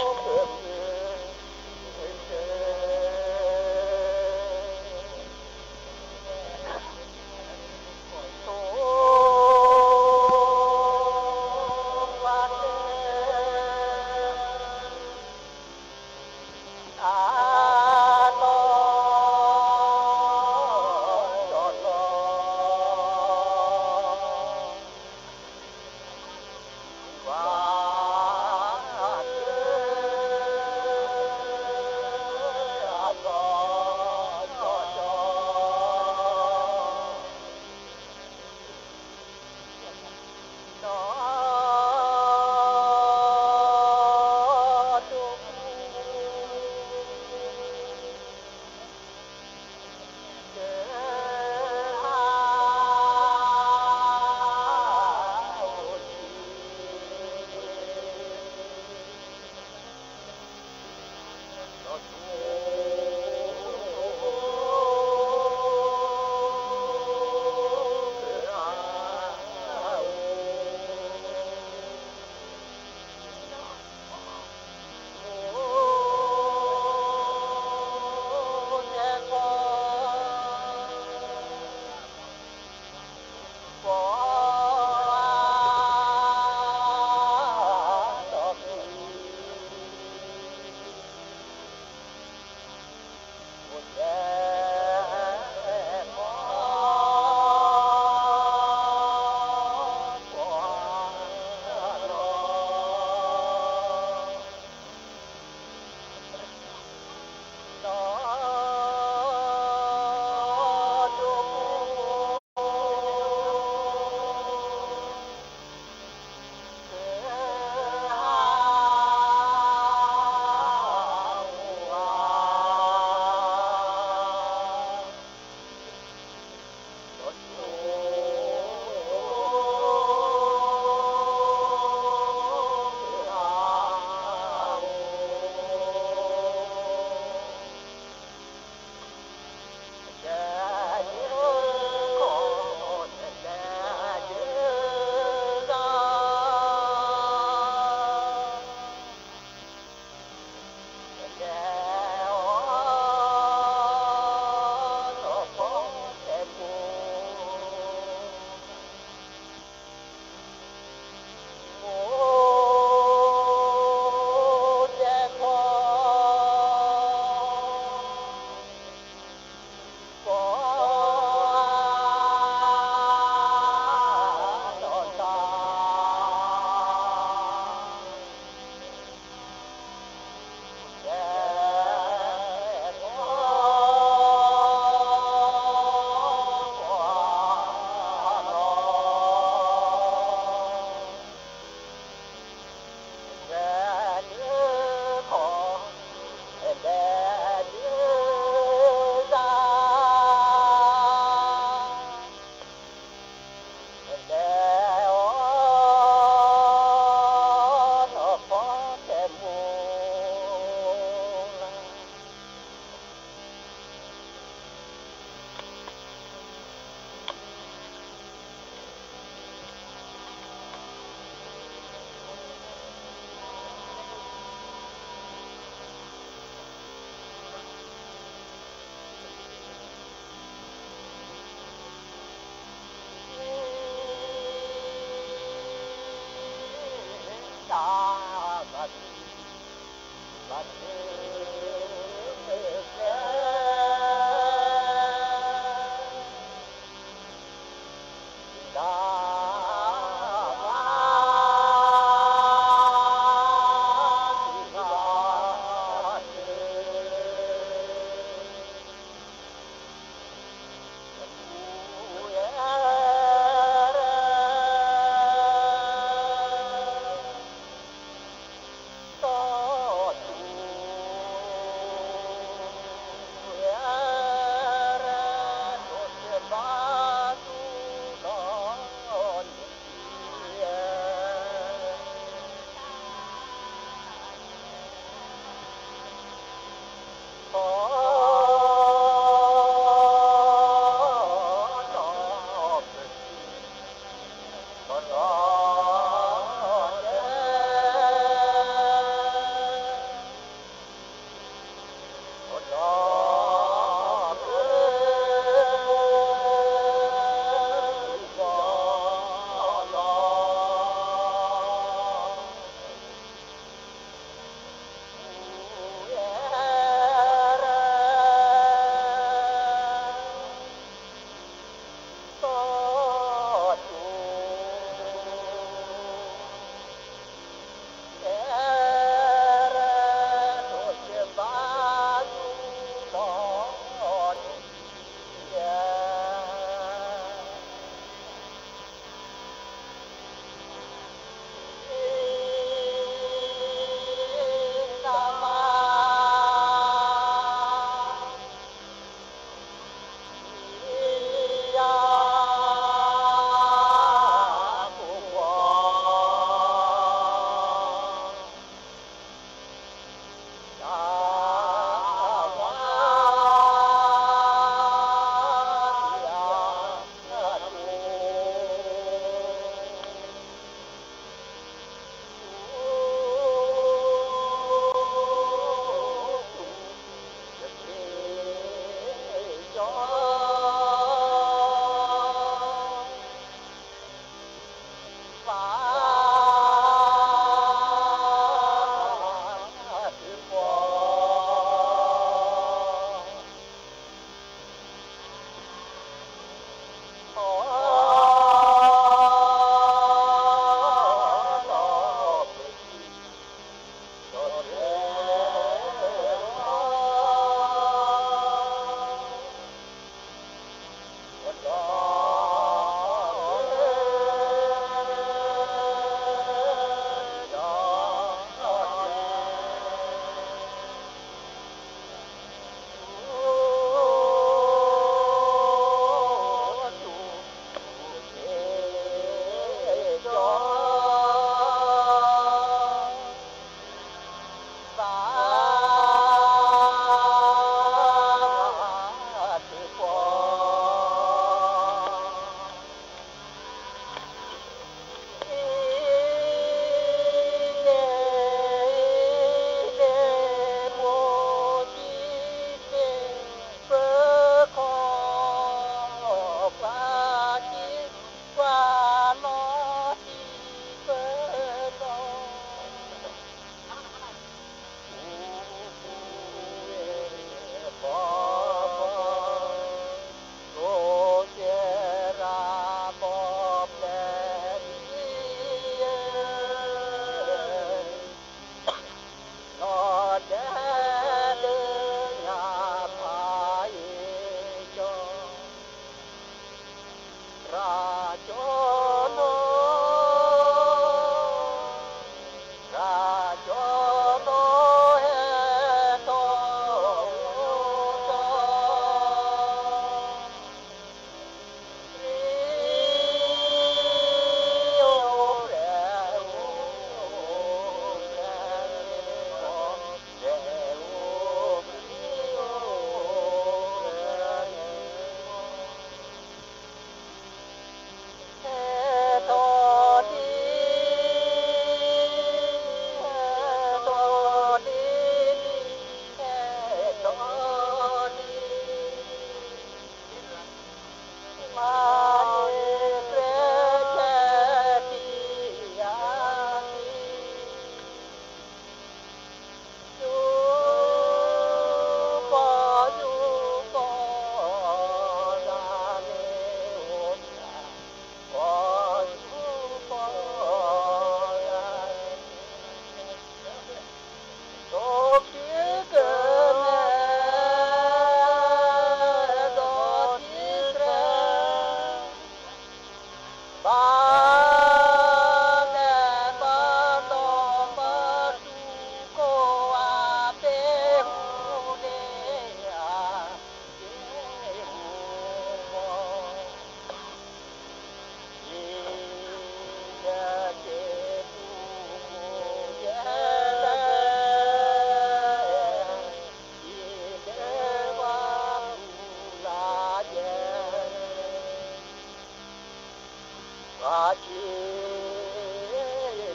ၤ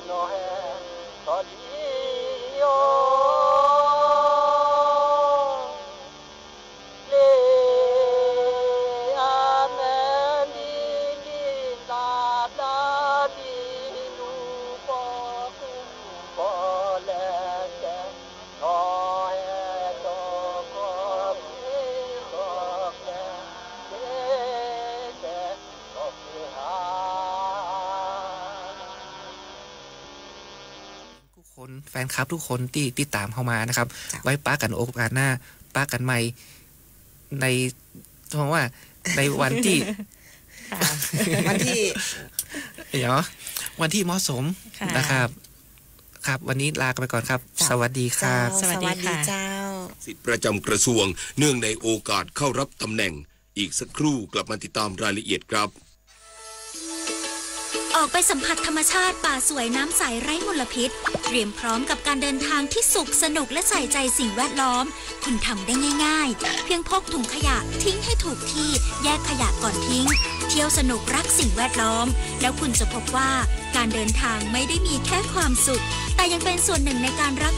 နီၢ်ဟဲထီၣ်လံအီၤ လ့အမဲဒ်လံလၢ်ဘျါဒ်လူၤပီၢ်ကူၣ်ပီၢ်လဲၣ်ကဲ နီၢ်ဟဲထီၣ်ကီၢ်ဖံးကီၢ်ကျဲ လ့ကဲကီၢ်ဖံးဟး ทุกคน แฟนคลับทุกคนที่ติดตามเข้ามานะครับ จ้ะ ไว้ปะกันโอกาสหน้า ปะกันใหม่ ใน เพราะว่า ในวันที่ ค่ะ วันที่ เดี๋ยว วันที่เหมาะสม ค่ะ นะครับ ครับ วันนี้ลากันไปก่อนครับ จ้ะ สวัสดีครับ เจ้า สวัสดีค่ะ สวัสดีเจ้า สิทธิ์ประจำกระทรวง เนื่องในโอกาสเข้ารับตำแหน่ง อีกสักครู่กลับมาติดตามรายละเอียดครับ ออกไปสัมผัสธรรมชาติป่าสวยน้ำใสไร้มลพิษ เตรียมพร้อมกับการเดินทางที่สุขสนุกและใส่ใจสิ่งแวดล้อม คุณทำได้ง่ายๆ เพียงพกถุงขยะทิ้งให้ถูกที่ แยกขยะก่อนทิ้ง เที่ยวสนุกรักสิ่งแวดล้อม แล้วคุณจะพบว่าการเดินทางไม่ได้มีแค่ความสุข แต่ยังเป็นส่วนหนึ่งในการรัก